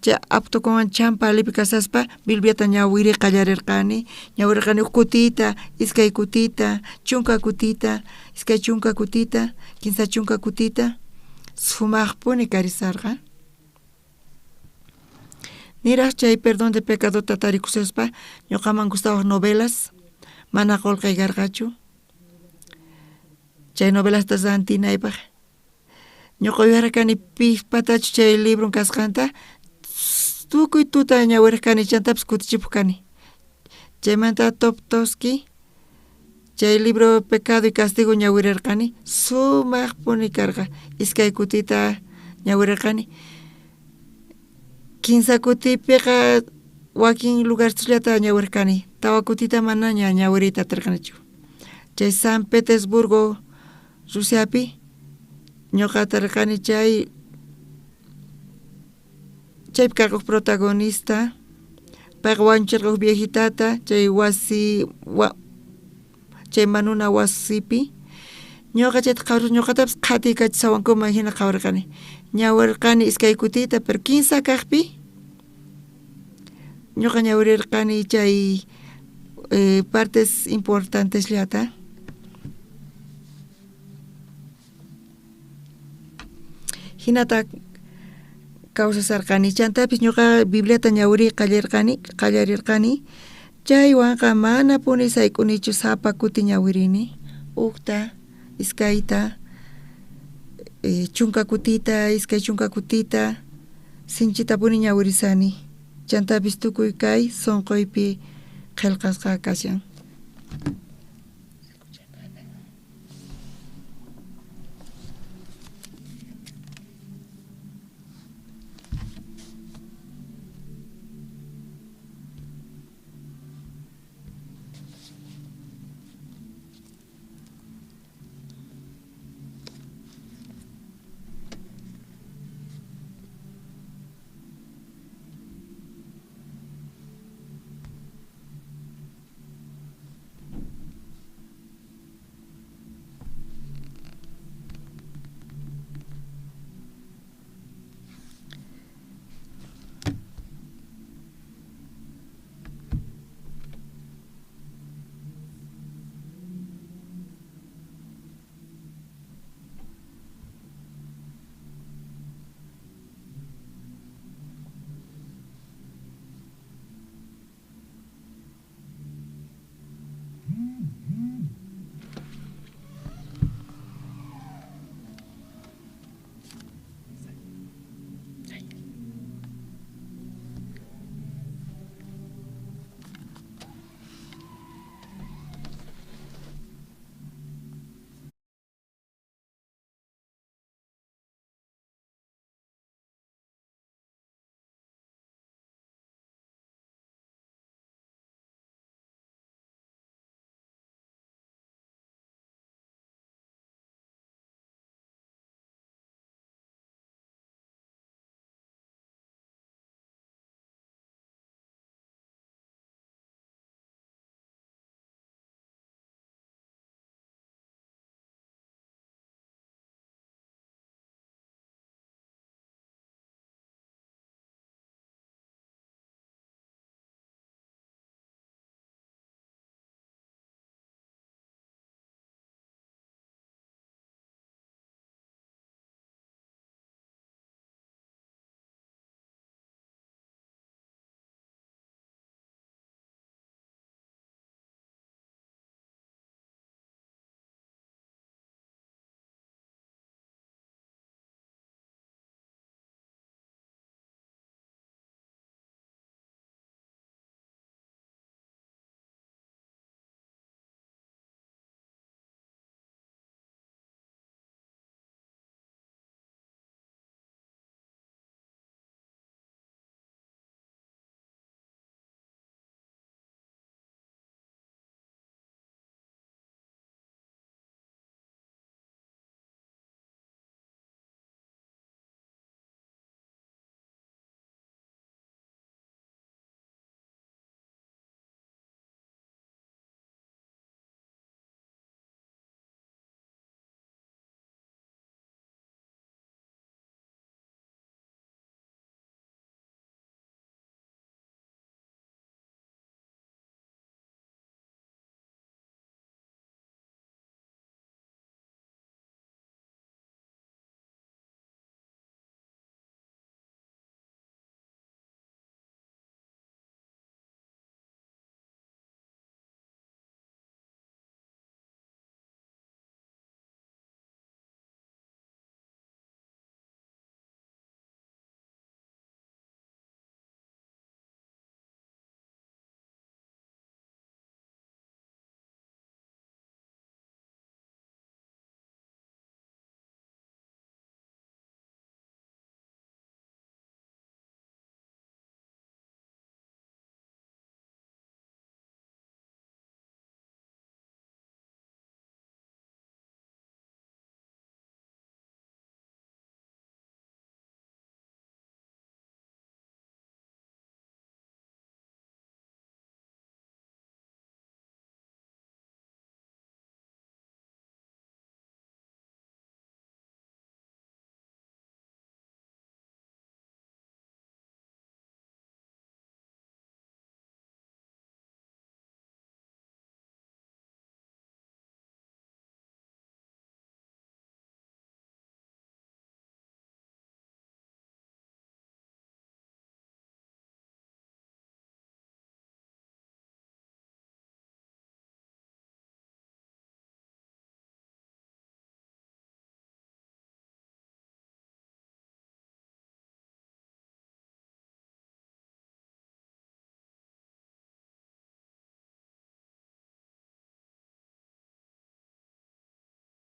Speaker 6: Chay aptukuwan champalipi kasaspa Bibliata ñawiri qallarirqani, ñawirirqani huk kutita, iskay kutita, chunka kutita, iskay chunka kutita, kinsa chunka kutita, sumaqpuni karisarqa. Niraj chay perdón de pecadota tarikusaspa ñuqaman gustawaq novelas, mana qullqay karqachu. Chay novelasta rantinaypaq. Ñuqa uyarqani piqpatachu chay libron kasqanta, tukuy tuta ñawiraq kani chantapis kutichipuq kani. Chaymanta Toptoski chay libro Pecado y Castigo ñawirirqani, sumaqpuni karqa. Iskay kutita ñawirirqani. Kinsa kutipiqa wakin lugarchisllata ñawiraq kani, tawa kutita manaña ñawiriyta atirqanichu. Chay San Petersburgo Rusiapi ñuqa atirqani chay chaypi karqa huk protagonista, payqa wañuchirqa huk viejitata chay wasi chay manuna wasipi. Ñuqa chayta qhawarispa ñuqatapis qhatiykachisawankuman hina qhawarirqani. Ñawirqani iskay kutita, pero kinsa kaqpi ñuqa ñawirirqani chay partes importantesllata. Hinata kawsasarqani, chantapis ñuqa Bibliata ñawiriy qallarirqani, chaywanqa manapuni sayk'unichu sapa kuti ñawirini, hukta, iskayta, chunka kutita, iskay chunka kutita, sinchitapuni ñawirisani. Chantapis tukuy kay sunquypi qillqasqa kashan.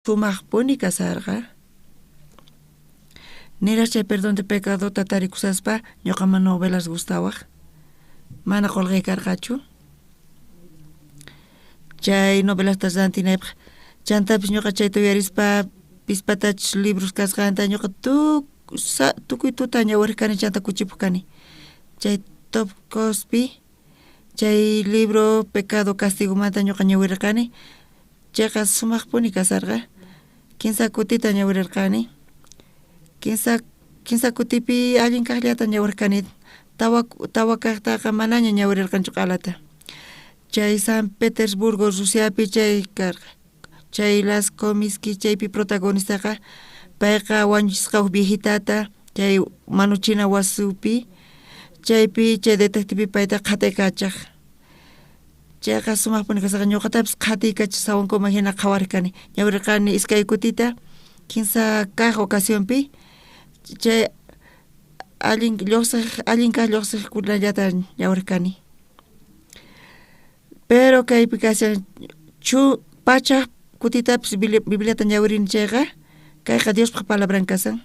Speaker 6: Sumajpuni kasarqa. Niraj chay perdón de pecadota tarikusaspa ñuqaman novelas gustawaj. Mana qolqey karqachu. Chay novelasta rantinaypaj. Chantapis ñuqa chayta uyarispa pispatachus libros kasqanta ñuqa tukuy tuta ñawirej kani chanta kuchipoj kani. Chay Top Cosby chay libro pecado castigomanta ñuqa ñawirerqani. Chayqa sumajpuni kasarqa. Kinsa kutita ñawirerqani. Kinsa kutipi allin kajllata ñawirerqani. Tawa kajtaqa manaña ñawirerqanichu q'alata. Chay San Petersburgo Rusiapi chay karqa. Chay Las Komisky chaypi protagonistaqa payqa wañuchisqa uj viejitata chay manuchina wasipi chaypi chay detective payta qhatiykachaj. Chayqa sumajpuni kasarqa ñuqatapis qhatiykachasawankuman jina qhawarej kani. Ñawirerqani iskay kutita kinsa kaj ocasionpi chay allin lluqsij allin kaj lluqsijkunallata ñawirej kani. Pero kaypi kashan pachaj kutitapis Bibliata ñawirini chayqa kayqa Diospaj palabran kasan.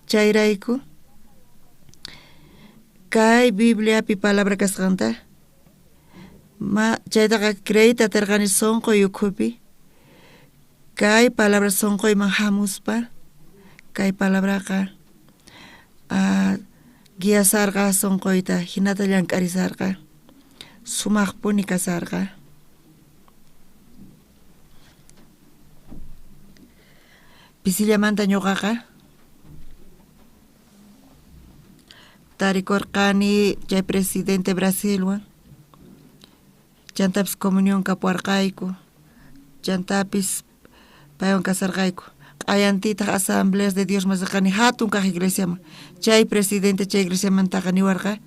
Speaker 6: Chayrayku kay Bibliapi palabra kasqanta chaytaqa creeyta aterqani sunquy ukhupi kay palabra sunquyman hamuspa kay palabraqa guiasarqa sunquyta hinata llank'arisarqa sumajpuni kasarqa. Pisillamanta ñuqaqa tarikurqani chay presidente Brasilwan chantapis comunión kapuwarqayku chantapis paywan kasarqayku q'ayantitaq asambleas de Dios rirqani hatun kaq iglesiaman chay presidente chay iglesiamantaqa niwarqa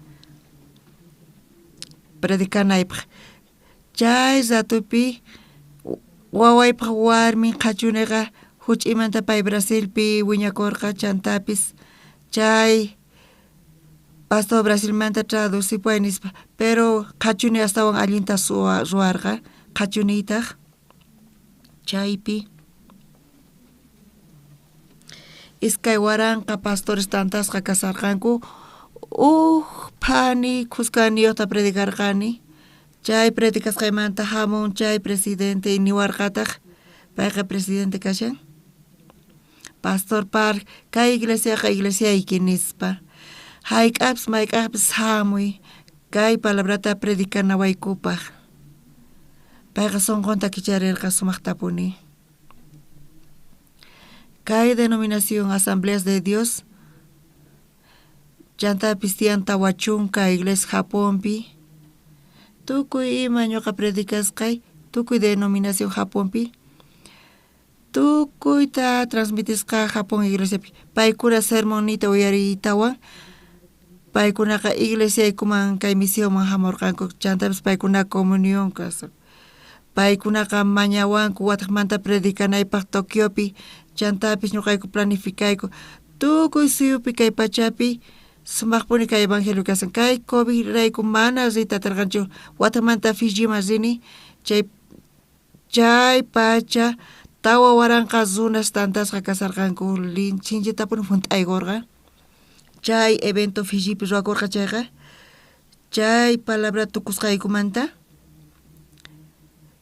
Speaker 6: predicanaypaq chay ratupi wawaypaq warmin qhachuniqa huch'imanta pay Brasilpi wiñakurqa chantapis chay pastor Brasilmanta traducipuway nispa pero qhachuni astawan allinta ruwarqa qhachuniytaq chaypi 2000 pastores tantasqa kasarqanku uj phani khuskaniyuqta predicarqani chay predicasqaymanta hamun chay presidente niwarqataq payqa presidente kashan Pastor Park kay iglesiaqa iglesiayki nispa hayk'apis mayk'aqpis hamuy kay palabrata predicanawaykupaq payqa sunqunta kicharirqa sumaqtapuni. Kay denominación Asambleas de Dios chantapis tiyan 40 iglesia Japonpi tukuy ima ñuqa predicasqay tukuy denominación Japonpi tukuyta transmitisqa Japón iglesiapi paykuna sermonniyta uyariytawan paykunaqa iglesiaykuman kay misionman hamurqanku chantapis paykuna comunión kasqa paykunaqa mañawanku wataqmanta predicanaypaq Tokiopi chantapis ñuqayku planificayku tukuy suyupi kay pachapi sumaqpuni kay evangelio kasan kay COVID rayku mana riyta atirqanchu wataqmanta Fijiman rini chay pacha 4000 runas tantasqa kasarqanku sinchitapuni hunt'aykurqa chay evento Fijipi ruwakurqa chayqa chay palabra tukusqaykumanta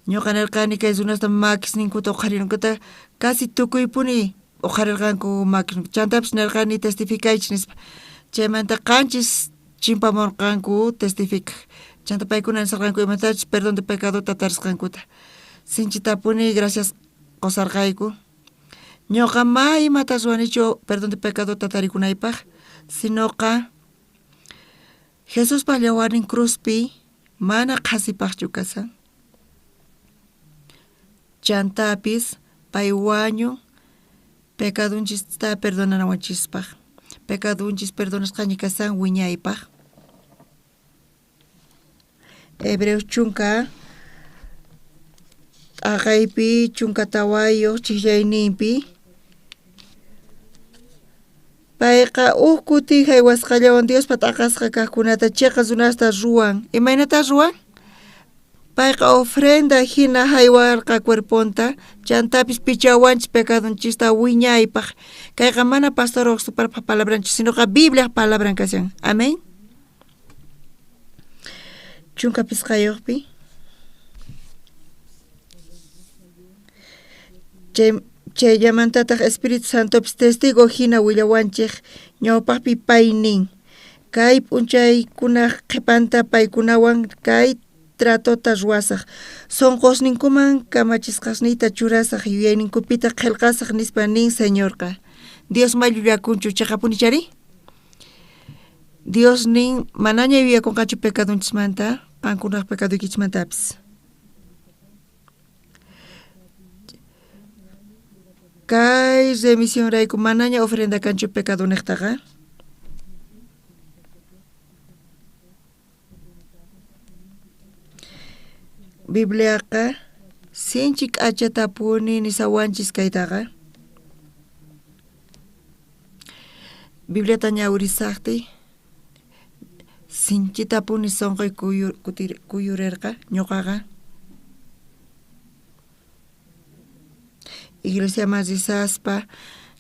Speaker 6: ñuqa nirqani kay runasta makisninkuta uqharinankuta casi tukuypuni uqharirqanku makisninkuta chantapis nirqani testificaychis nispa chaymanta 7 chimpamurqanku testificaj chanta paykuna nisarqanku imatachus perdón de pecadota tarisqankuta sinchitapuni gracias qusarqayku ñuqa ma imata ruwanichu perdón de pecadota tarikunaypaq sinoqa Jesuspaq yawarnin cruzpi mana qhasipaqchu kasan chantapis pay wañun pecadunchista perdonanawanchispaq pecadunchis perdonasqaña kasan wiñaypaq. Hebreos 10 t'aqaypi 14 chijllayninpi payqa uj kuti jaywasqallawan Diospa t'aqasqa kajkunata chiqa runasta ruwan. Imaynata ruwan? Payqa ofrenda hina haywarqa cuerponta, chantapis pichawanchis pecadonchista wiñaypaq. Kayqa mana pastor Oxuparpa palabranchu, sinoqa Bibliaj palabran kashan. Amén. 15 pisqayuqpi. Chayllamantataq Espíritu Santopis testigo hina willawanchik ñawpaqpi pay nin. Kay p'unchaykunaj qhipanta paykunawan kay tratota ruwasaq. Sunqusninkuman kamachisqasniyta churasaq, yuyayninkupitaq qillqasaq nispa nin Señorqa. Dios may llullakunchu chiqapuni chari? Dios nin manaña yuyakunqachu pecadonchismanta, qankunaj pecadoykichismantapis. Kay remisionrayku manaña ofrenda kanchu pecado niqtaqa. Bibliaqa sinchi k'achatapuni nisawanchis kaytaqa. Bibliata ñawirisaqtiy sinchitapuni sunquy kuyurirqa ñuqaqa. Iglesiaman risaspa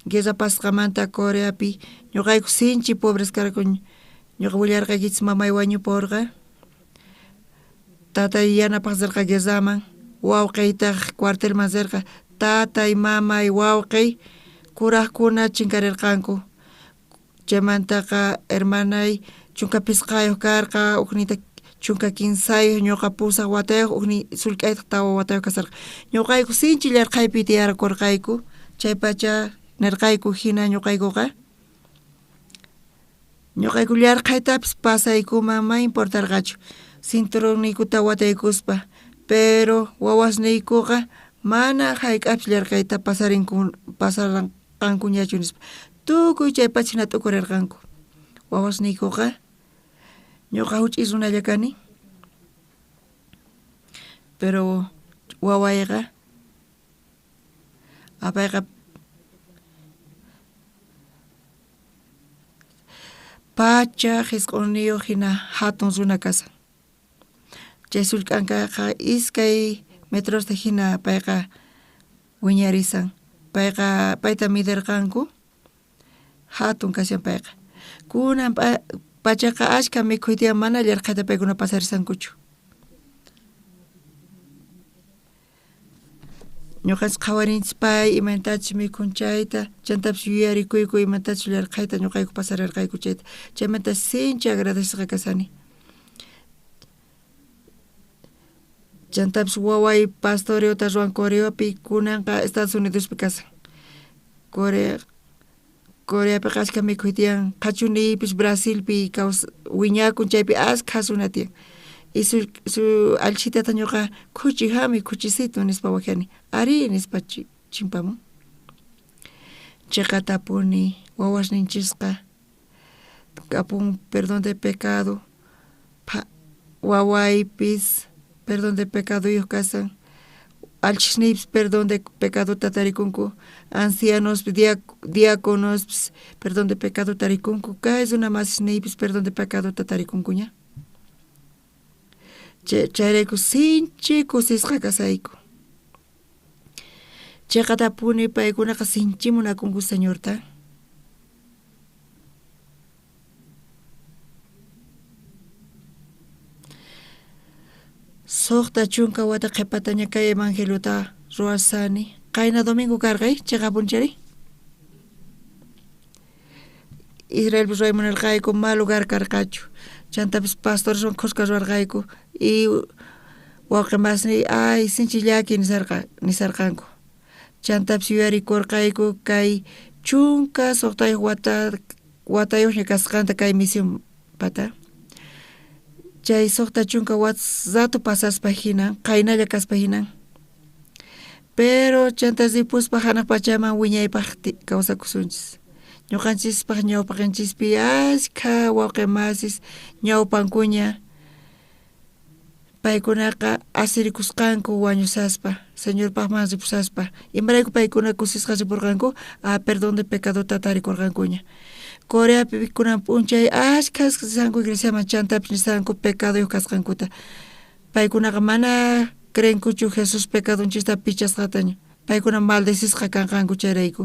Speaker 6: guerra pasqamanta Coreapi ñuqayku sinchi pobres karqayku ñuqa willarqaykichis mamay wañupurqa. Tatay yanapaq rirqa guerraman, wawqiytaq cuartelman rirqa. Tatay, mamay, wawqiy kuraqkuna chinkarirqanku. Chaymantaqa hermanay 15 karqa, ujnintaq 13, ñuqa 8 watayuq, ujnin sullk'aytaq 4 watayuq kasarqa. Ñuqayku sinchi llarqhaypi tiyarakurqayku, chaypacha nirqayku hina ñuqaykuqa. Ñuqayku llarqhaytapis pasaykuman ma importarqachu cinturonniykuta wataykuspa, pero wawasniykuqa mana hayk'apis llarqhayta pasarqankuñachu nispa. Tukuy chaypacha hina t'ukurirqanku. Wawasniykuqa ñuqa huch'uy runalla kani, pero wawayqa apayqa 109 niyuq hina hatun runa kashan. Chay sullk'ankaqa 2 metrosta hina payqa wiñarisan. Payqa payta midirqanku hatun kashan payqa. Kunan pachaqa ashka mikhuy tiyan mana llarqhayta paykuna pasarisankuchu. Ñuqanchis qhawarinchis pay imaynatachus mikhun chayta, chantapis yuyarikuyku imatachus llarqhayta ñuqayku pasarirqayku chayta. Chaymanta sinchi agradecesqa kashani. Chantapis waway pastoreota ruwan Coreapi, kunanqa Estados Unidospi kashan. Coreapiqa ashka mikhuy tiyan, qhachuniypis Brasilpi wiñakun chaypi ashka runa tiyan. Y su allchitata ñuqa khuchi hamuy khuchisito nispa waqyani. Ari nispa chimpamun. Chiqatapuni wawasninchisqa kapun perdón de pecado, wawaypis perdón de pecadoyuq kashan, allchhisniypis perdón de pecadota tarikunku, ancianos, diáconospis perdón de pecado tarikunku, kay runa masisniypis perdón de pecadota tarikunkuña. Chayrayku sinchi kusisqa kashayku. Chiqatapuni paykunaqa sinchi munakunku Señorta. 60 wata qhipataña kay evangeliota ruwasani. Qayna domingo karqay, chiqapuni chari? Israelpi ruway munarqayku, ma lugar karqachu. Chantapis pastoreswan khuska ruwarqayku y wawqi masniy ay sinchi llaki nisarqanku. Chantapis yuyarikurqayku kay 16 watayuqña kasqanta kay misión pata. Chay 60 watas rato pasaspa hina, qaynalla kaspa hinan. Pero chanta ripuspa hanaq pachaman wiñaypaq kawsakusunchis. Ñuqanchispaq ñawpaqinchikpi ashka wawqi masis ñawpankuña paykunaqa asirikusqanku wañusaspa, Señorpaqman ripusaspa. Imarayku paykuna kusisqa ripurqanku? A perdón de pecadota tarikurqankuña. Coreapi kunan p'unchay ashkas risanku iglesiaman chantapis nisanku pecadoyuq kasqankuta. Paykunaqa mana creenkuchu Jesús pecadonchista pichasqataña. Paykuna maldecisqa kanqanku chayrayku.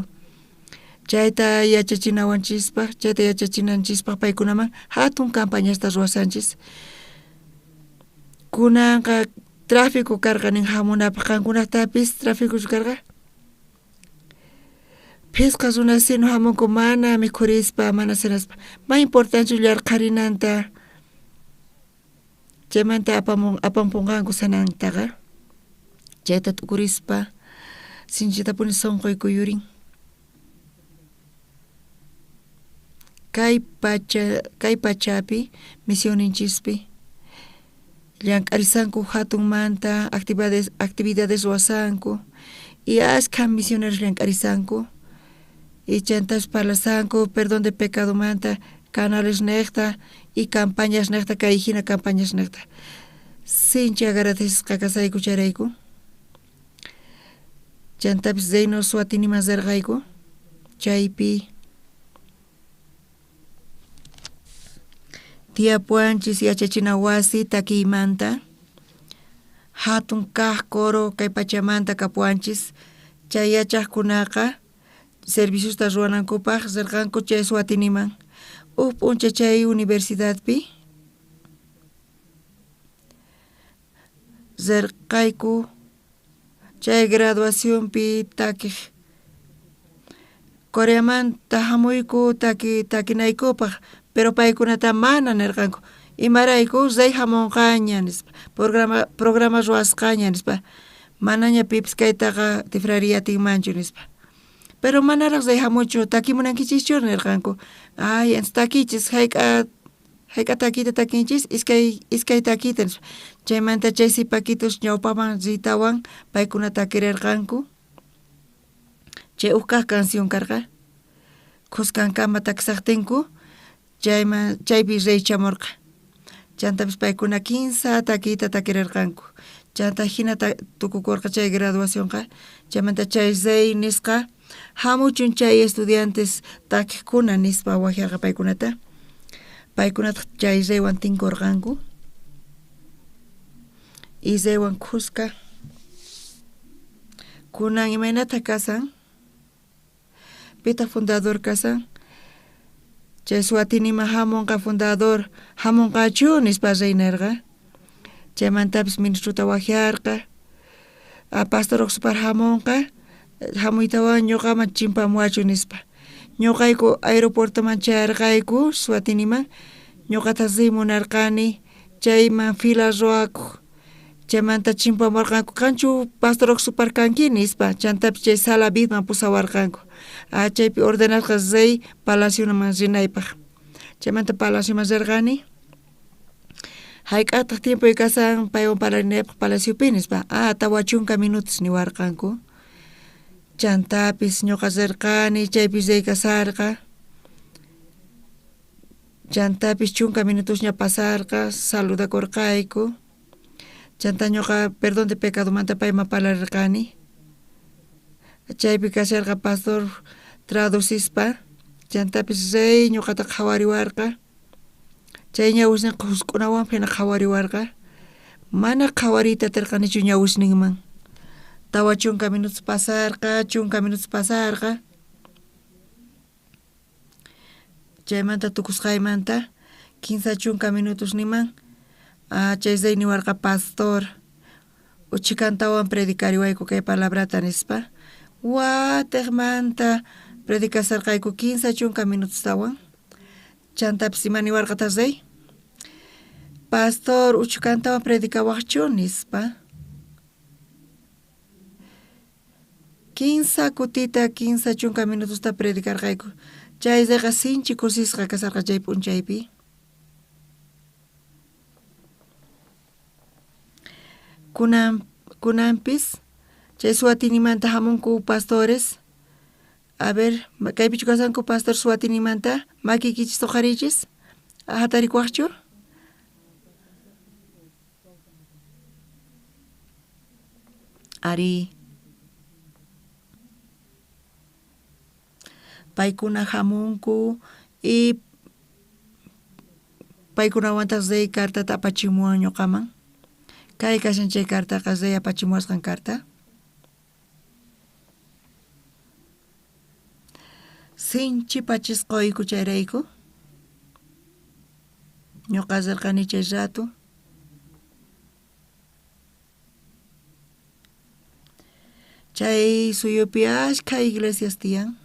Speaker 6: Chayta yachachinawanchispaq, chayta yachachinanchispaq paykunaman hatun campañasta ruwasanchis. Kunanqa tráfico karqa nin hamunapaq qankunaqtapis tráficochu karqa? Phisqa runasinu hamunku mana mikhurispa, mana cenaspa. Ma importanchu llarqharinanta chaymanta apampunqanku cenantaqa. Chayta t'ukurispa sinchitapuni sunquy kuyurin. Kay pachapi misionninchispi llank'arisanku hatunmanta actividades ruwasanku y ashkha misioneros llank'arisanku y chantapis parlasanku perdón de pecadomanta canales niqta y campañas niqta kay hina campañas niqta. Sinchi agradecesqa kasayku chayrayku. Chantapis Reino Suatiniman rirqayku chaypi tiyapuwanchis yachachina wasi takiymanta hatun kaq coro kay pachamanta kapuwanchis chay yachaqkunaqa serviciosta ruwanankupaq rirqanku chay Suatiniman. Huk p'unchay chay universidadpi rirqayku chay graduacionpi takiq. Coreamanta hamuyku takinaykupaq pero paykunata mana nirqanku imarayku rey hamunqaña nispa programa ruwasqaña nispa manaña pipis kaytaqa tifrariy atinmanchu nispa. Pero manaraq rey hamunchu takimunankichischu nirqanku. Ay entonces takichis hayk'a takiyta takinchis iskay takiyta nispa. Chaymanta chay sipakitus ñawpaman riytawan paykuna takirirqanku. Chay huk kaq canción karqa. Khuskankama takisaqtinku chaypi rey chamurqa. Chantapis paykuna kinsa takiyta takirirqanku. Chanta hina tukukurqa chay graduacionqa. Chaymanta chay rey nisqa hamuchun chay estudiantes takiqkuna nispa waqyarqa paykunata. Paykunataq chay reywan tinkurqanku. Y reywan khuska. Kunan imaynata kasan? Pitaq fundador kasan? Chay Suatinima hamunqa fundador hamunqachu nispa rey nirqa. Chaymantapis ministrota waqyarqa. Pastor Oxupar hamunqa hamuytawan ñuqaman chimpamuwachu nispa. Ñuqayku aeropuertoman chayarqayku Suatiniman ñuqata riy munarqani chayman fila ruwakuq. Chaymanta chimpamuwarqanku qanchu Pastor Oxupar kanki nispa. Chantapis chay sala VIPman pusawarqanku. Chaypi ordenasqa rey palacioman rinaypaq. Chaymanta palacioman rirqani. Hayk'ataq tiempoy kasan paywan parlarinaypaq palaciopi nispa. 40 minutos niwarqanku. Chantapis ñuqa rirqani chaypi rey kasarqa. Chantapis 10 minutosña pasarqa saludakurqayku. Chanta ñuqa perdón de pecadomanta payman parlarirqani. Chaypi kasharqa pastor traducispa. Chantapis rey ñuqata qhawariwarqa. Chay ñawisninqa husk'unawanpi hina qhawariwarqa. Mana qhawariyta atirqanichu ñawisninman. 40 minutos pasarqa, 10 minutos pasarqa. Chaymanta tukusqaymanta 30 minutos niman. Chay rey niwarqa pastor uchikantawan predicariwayku kay palabrata nispa. Watiqmanta predicasarqayku 30 minutostawan. Chantapis ima niwarqataq rey? Pastor uchukantawan predicawaqchu nispa. 15 kutita 30 minutosta predicarqayku. Chay reyqa sinchi kusisqa kasarqa chay p'unchaypi. Kunanpis chay Suatinimanta hamunku pastores. A ver, kaypichu kasanku pastor Suatinimanta? Makiykichis tuqarichis? Hatarikuwaqchu? Ari. Paykuna hamunku y paykunawantaq rey cartata apachimuwan ñuqaman. Kay kashan chay cartaqa rey apachimuwasqan carta. Sinchi pachisqoyku chayrayku. Ñuqa rirqani chay rato. Chay suyupi ashkha iglesias tiyan.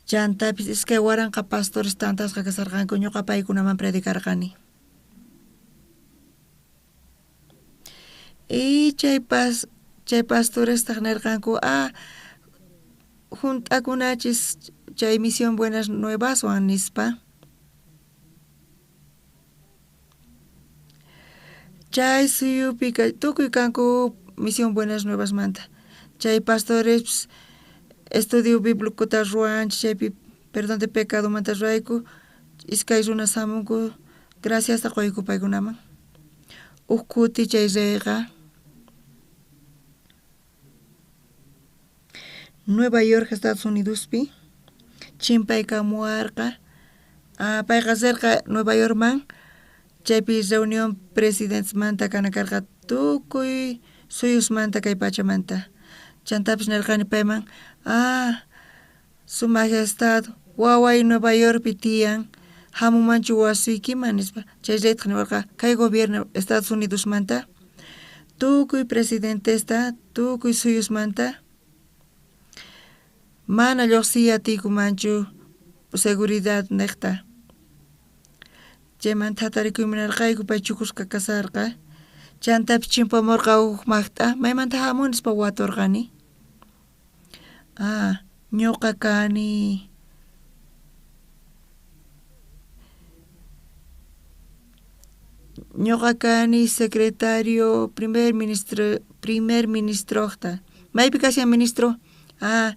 Speaker 6: Chantapis 2000 pastores tantasqa kasarqanku, ñuqa paykunaman predicarqani. Y chay chay pastorestaq nirqanku, ah, junt'akunachis chay misión Buenas Nuevaswan nispa. Chay suyupi tukuy kanku misión Buenas Nuevasmanta. Chay pastores estudio bíblicota ruwanchis, chaypi perdón de pecadomanta ruwayku, iskay runas hamunku, graciasta qoyku paykunaman. Uj kuti chay reyqa Nueva York, Estados Unidospi chimpaykamuwarqa. Payqa rirqa Nueva Yorkman, chaypi reunión presidentesmanta kana karqa tukuy suyusmanta kay pachamanta. Chantapis nirqani payman, ah, su majestad, waway Nueva Yorkpi tiyan, hamunmanchu wasiykiman nispa. Chay reytaq niwarqa, kay gobierno Estados Unidosmanta tukuy presidentesta, tukuy suyusmanta mana lluqsiy atiykumanchu seguridad niqta. Chaymanta hatarikuyman nirqayku, pay chukusqa kasarqa. Chantapis chimpamurqa uj maqt'a, maymanta hamun nispa waturqani. Ah, ñuqa kani ñuqa kani secretario primer ministro primer ministrojta. Maypi kashan ministro? Ah,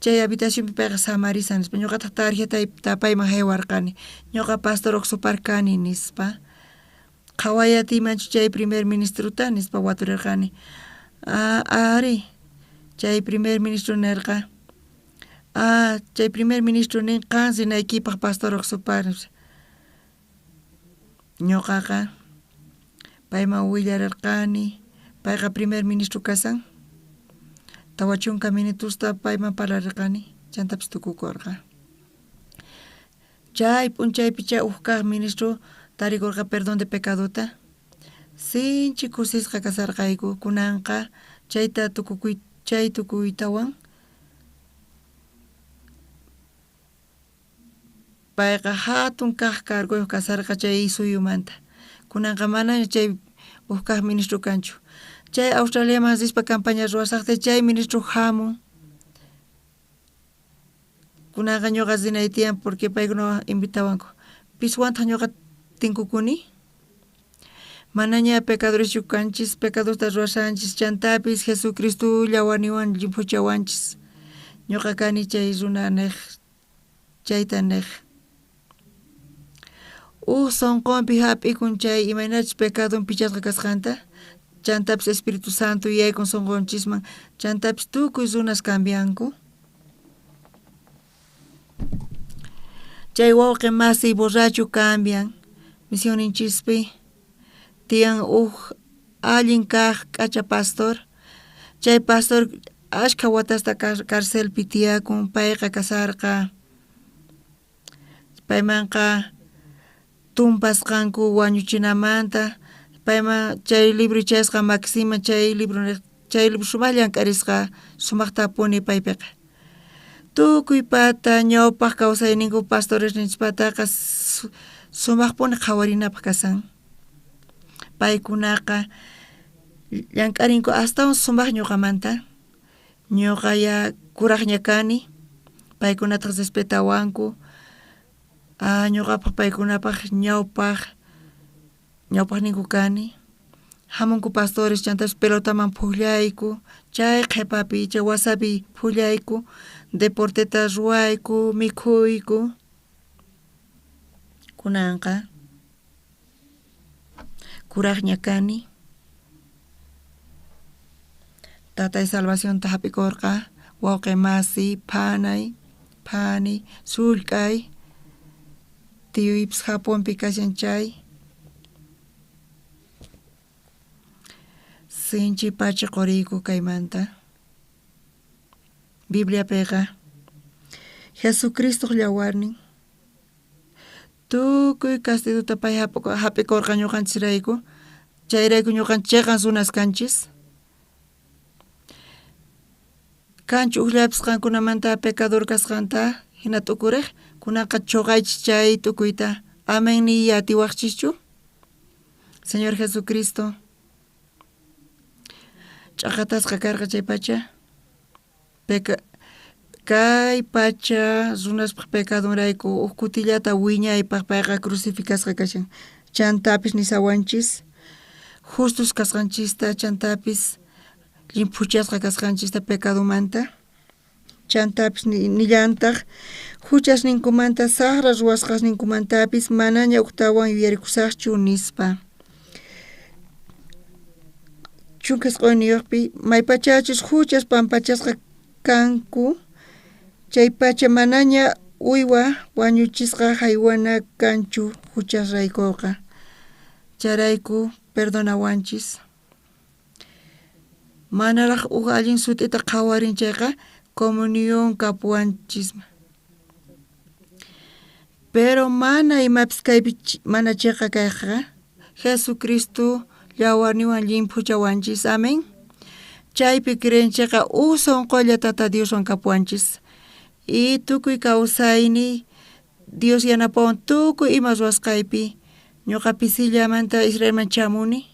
Speaker 6: chay habitacionpi payqa samarisan nispa. Ñuqataq tarjetayta payman haywarqani. Ñuqa pastor Oxupar kani nispa. Qhaway atiymanchu chay primer ministrota nispa waturirqani. Ah, ari, chay primer ministro nirqa. Ah, chay primer ministro nin qan rinaykipaq pastor Oxupar. Ñuqaqa payman willarirqani, payqa primer ministro kasan. 40 minutosta payman parlarirqani, chantapis tukukurqa. Chay p'unchaypi chay uj kaq ministro tarikurqa perdón de pecadota. Sinchi kusisqa kasarqayku, kunanqa chayta tukukuy chay tukuytawan payqa hatun kaq cargoyuq kasarqa chay suyumanta. Kunanqa manaña chay uj kaq ministro kanchu. Chay Australiaman rispa campaña ruwasaqtay chay ministro hamun. Kunanqa ñuqa rinay tiyan porque paykuna invitawanku. Piswantaq ñuqa tinkukuni. Manaña pecadoreschu kanchis, pecadosta ruwashanchis, chantapis Jesucristolla waniwan llimphuchawanchis. Ñuqa kani chay runa niq, chayta niq. Uj sonqonpi hap'ikun chay imaynachus pecadon pichasqa kasqanta, chantapis Espíritu Santo yaykun sonqonchisman, chantapis tukuy runas cambianku. Chay wawqi masiy borracho cambian misionninchispi tiyan uj allin kaq k'acha pastor. Chay pastor ashkha watasta carcelpi tiyakun, payqa kasarqa. Paymanqa tumpasqanku wañuchinamanta, payman chay libro chayasqa Maxima chay libro sumaq llank'arisqa sumaqtapuni paypiqa. Tukuy pata ñawpaq kawsayninku pastoresninchispataqa sumaqpuni qhawarinapaq kasan. Paykunaqa llank'arinku astawan sumaq ñuqamanta. Ñuqa ya kuraqña kani, paykunataq respetawanku. Ah, ñuqapaq paykunapaq ñawpaq ñawpaqninku kani. Hamunku pastores chantapis pelotaman puqllayku, chay qhipapi chay wasapi puqllayku, deporteta ruwayku, mikhuyku. Kunanqa kuraqña kani. Tatay salvacionta hap'ikurqa, wawqi masiy, phanay, phani, sullk'ay, Tiyuypis Japonpi kashan chay. Sinchi pachi qoriyku kaymanta. Bibliapiqa Jesucristoq llawarnin tukuy castigota pay hap'ikurqa ñuqanchisrayku, chayrayku ñuqanchis chiqan runas kanchis. Kanchu ujllapis qankunamanta pecador kasqanta hina t'ukurej, kunanqa chuqaychis chay t'ukuyta. Amén niy atiwaqchischu. Señor Jesucristo ch'aqatasqa karqa chay pacha. Kay pacha runaspaj pecadonrayku uj kutillata wiñaypaj payqa crucificasqa kashan. Chantapis nisawanchis justos kasqanchista, chantapis llimphuchasqa kasqanchista pecadomanta. Chantapis nillantaj juchasninkumanta sajra ruwasqasninkumantapis manaña ujtawan yuyarikusajchu nispa. 19 maypachachus juchas pampachasqa kanku chaypacha manaña uywa wañuchisqa jaywana kanchu juchasraykuqa. Chayrayku perdonawanchis. Manaraj uj allin sut'ita qhawarin chayqa comunión kapuwanchis. Pero mana imapis kaypi mana chiqa kayqa Jesucristo llawarniwan llimphuchawanchis. Amén. Chaypi creenchikqa uj sonqolla Tata Dioswan kapuwanchis. Y tukuy kawsayniy Dios yanapawan tukuy ima ruwasqaypi. Ñuqa pisillamanta Israelman chamuni.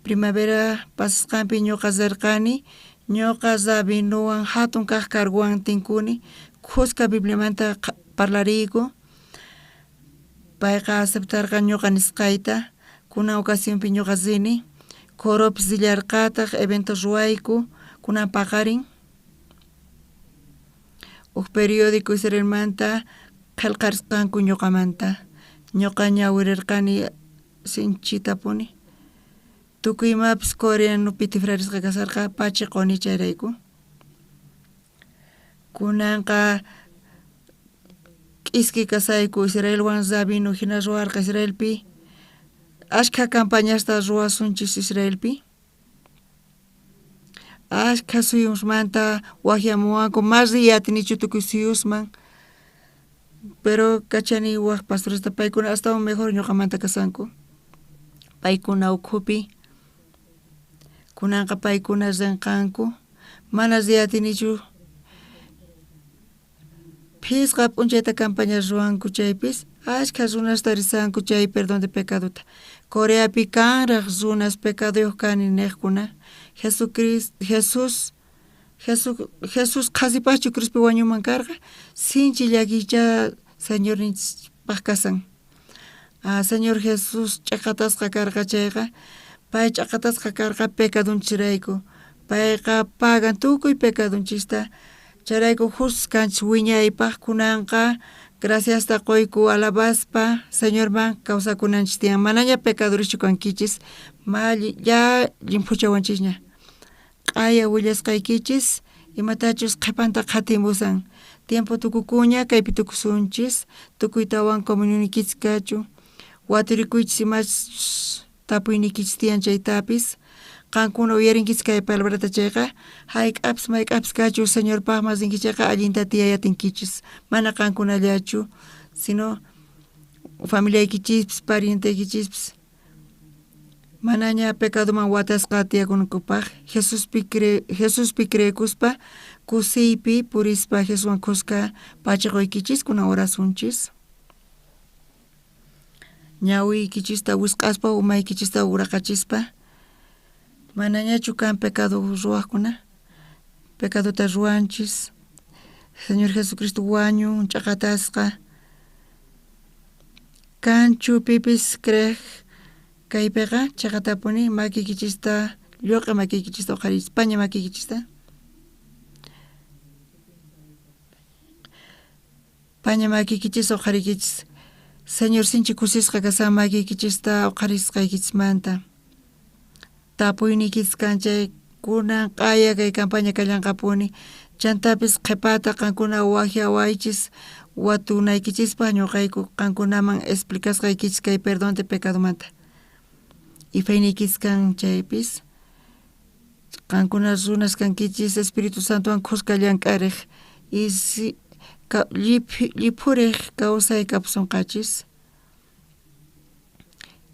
Speaker 6: Primavera pasasqanpi ñuqa rirqani, ñuqa rabinowan hatun kaq cargowan tinkuni, khuska Bibliamanta parlariyku. Payqa aceptarqa ñuqa nisqayta, kunan ocasionpi ñuqa rini, coropis rillarqataq, evento ruwayku, kunan paqarin. Uj periódico Israelmanta qhelqarisqanku ñuqamanta. Ñuqa ñawirirqani sinchitapuni. Tukuy imapis coreanopi tifrarisqa kasarqa pachi quni chayrayku. Kunanqa k'iski kasayku Israelwan rabino hina ruwarqa Israelpi. Ashkha campañasta ruwasunchis Israelpi. Ashkha suyusmanta wajyamuwanku, mas riy atinichu tukuy suyusman. Pero kachani waj pastoresta paykuna astawan mejor ñuqamanta kasanku. Paykuna ukhupi kunanqa paykuna rinqanku, mana riy atinichu. Phisqa p'unchayta campaña ruwanku chaypis, ashkha runasta risanku chay perdón de pecadota. Coreapi kanraj runas pecaduyuq kani niqkuna. Jesucristo, Jesús qhasipaqchu cruzpi wañuman karqa, sinchi llakiycha Señorninchispaj kasan. Señor Jesús ch'aqatasqa karqa chayqa, pay ch'aqatasqa karqa pecadonchisrayku. Payqa pagan tukuy pecadonchista. Chayrayku justos kanchis wiñaypaj kunanqa graciasta qoyku alabaspa Señorman kawsakunanchis tiyan. Manaña pecadoreschu kankichis, ya llimphuchawanchisña. Q'aya willasqaykichis imatachus qhipanta qhatimusan. Tiempo tukukuña kaypi tukusunchis, tukuytawan comunioniykichis kachun. Waturikuychis imachus tapuynikichis tiyan chaytapis. Qankuna uyarinkichis kay palabrata chayqa, hayk'apis mayk'apis kachun Señorpaqman rinkichis chayqa allinta tiyayatinkichis. Mana qankunallachu, sino familiaykichispis, parienteykichispis. Manaña pecadoman watasqa tiyakunankupaj Jesuspi creekuspa kusiypi purispa Jesuswan khuska pachiquykichis kunan orasunchis. Ñawiykichista wisq'aspa umaykichista uraqachispa manañachu kan pecado ruwaqkuna, pecadota ruwanchis. Señor Jesucristo wañun ch'aqatasqa. Kanchu pipis creej kaypiqa chaqatapuni makiykichista lluq'i makiykichista uqhariychis, paña makiykichista. Paña makiykichista uqhariykichis. Señor sinchi kusisqa kasan makiykichista uqharisqaykichismanta. Tapuynikichis kan chay kunan q'aya kay campaña kallanqapuni. Chantapis qhipata qankuna wajyawaychis Watunaykichispaj ñuqayku qankunaman explicasqaykichis kay perdón de pecadomanta. Ifayniykichis kan chaypis qankuna runas kankichis Espíritu Santowan khuska llank'arej y si lliphurej kawsay kapusonqachis.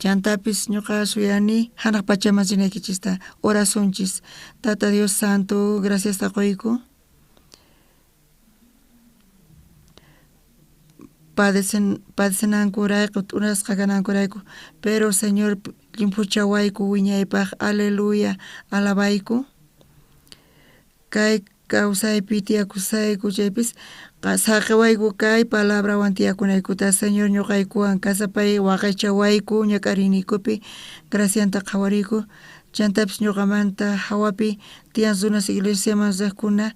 Speaker 6: Chantapis ñuqa suyani hanaq pachaman rinaykichista orasunchis. Tata Dios Santo, graciasta qoyku. Padecen padecenankurayku t'unasqa kanankurayku pero Señor llimphuchawayku wiñaypaj aleluya alabayku. Kay kawsaypi tiyakusayku chaypis saqewayku kay palabrawan tiyakunaykuta Señor ñuqaykuwan kasapay waqaychawayku ñak'ariyniykupi gracianta qhawariyku chantapis ñuqamanta hawapi tiyan runas iglesiaman riqkuna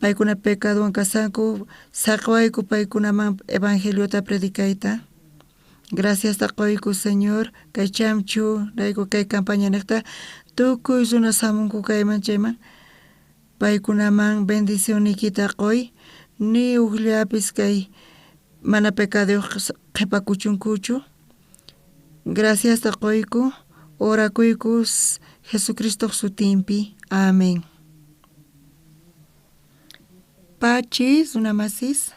Speaker 6: paykuna pecadowan kasanku saqewayku paykunaman evangeliota predicayta. Graciasta qoyku Señor kay chamchu rayku kay campaña niqta tukuy runas hamunku kayman chayman paykunaman bendicionniykita qoy ni ujllapis kay mana pecaduyuq qhipakuchunkuchu. Graciasta qoyku orakuyku Jesucristoq sutinpi. Amén. Pachi runamasis.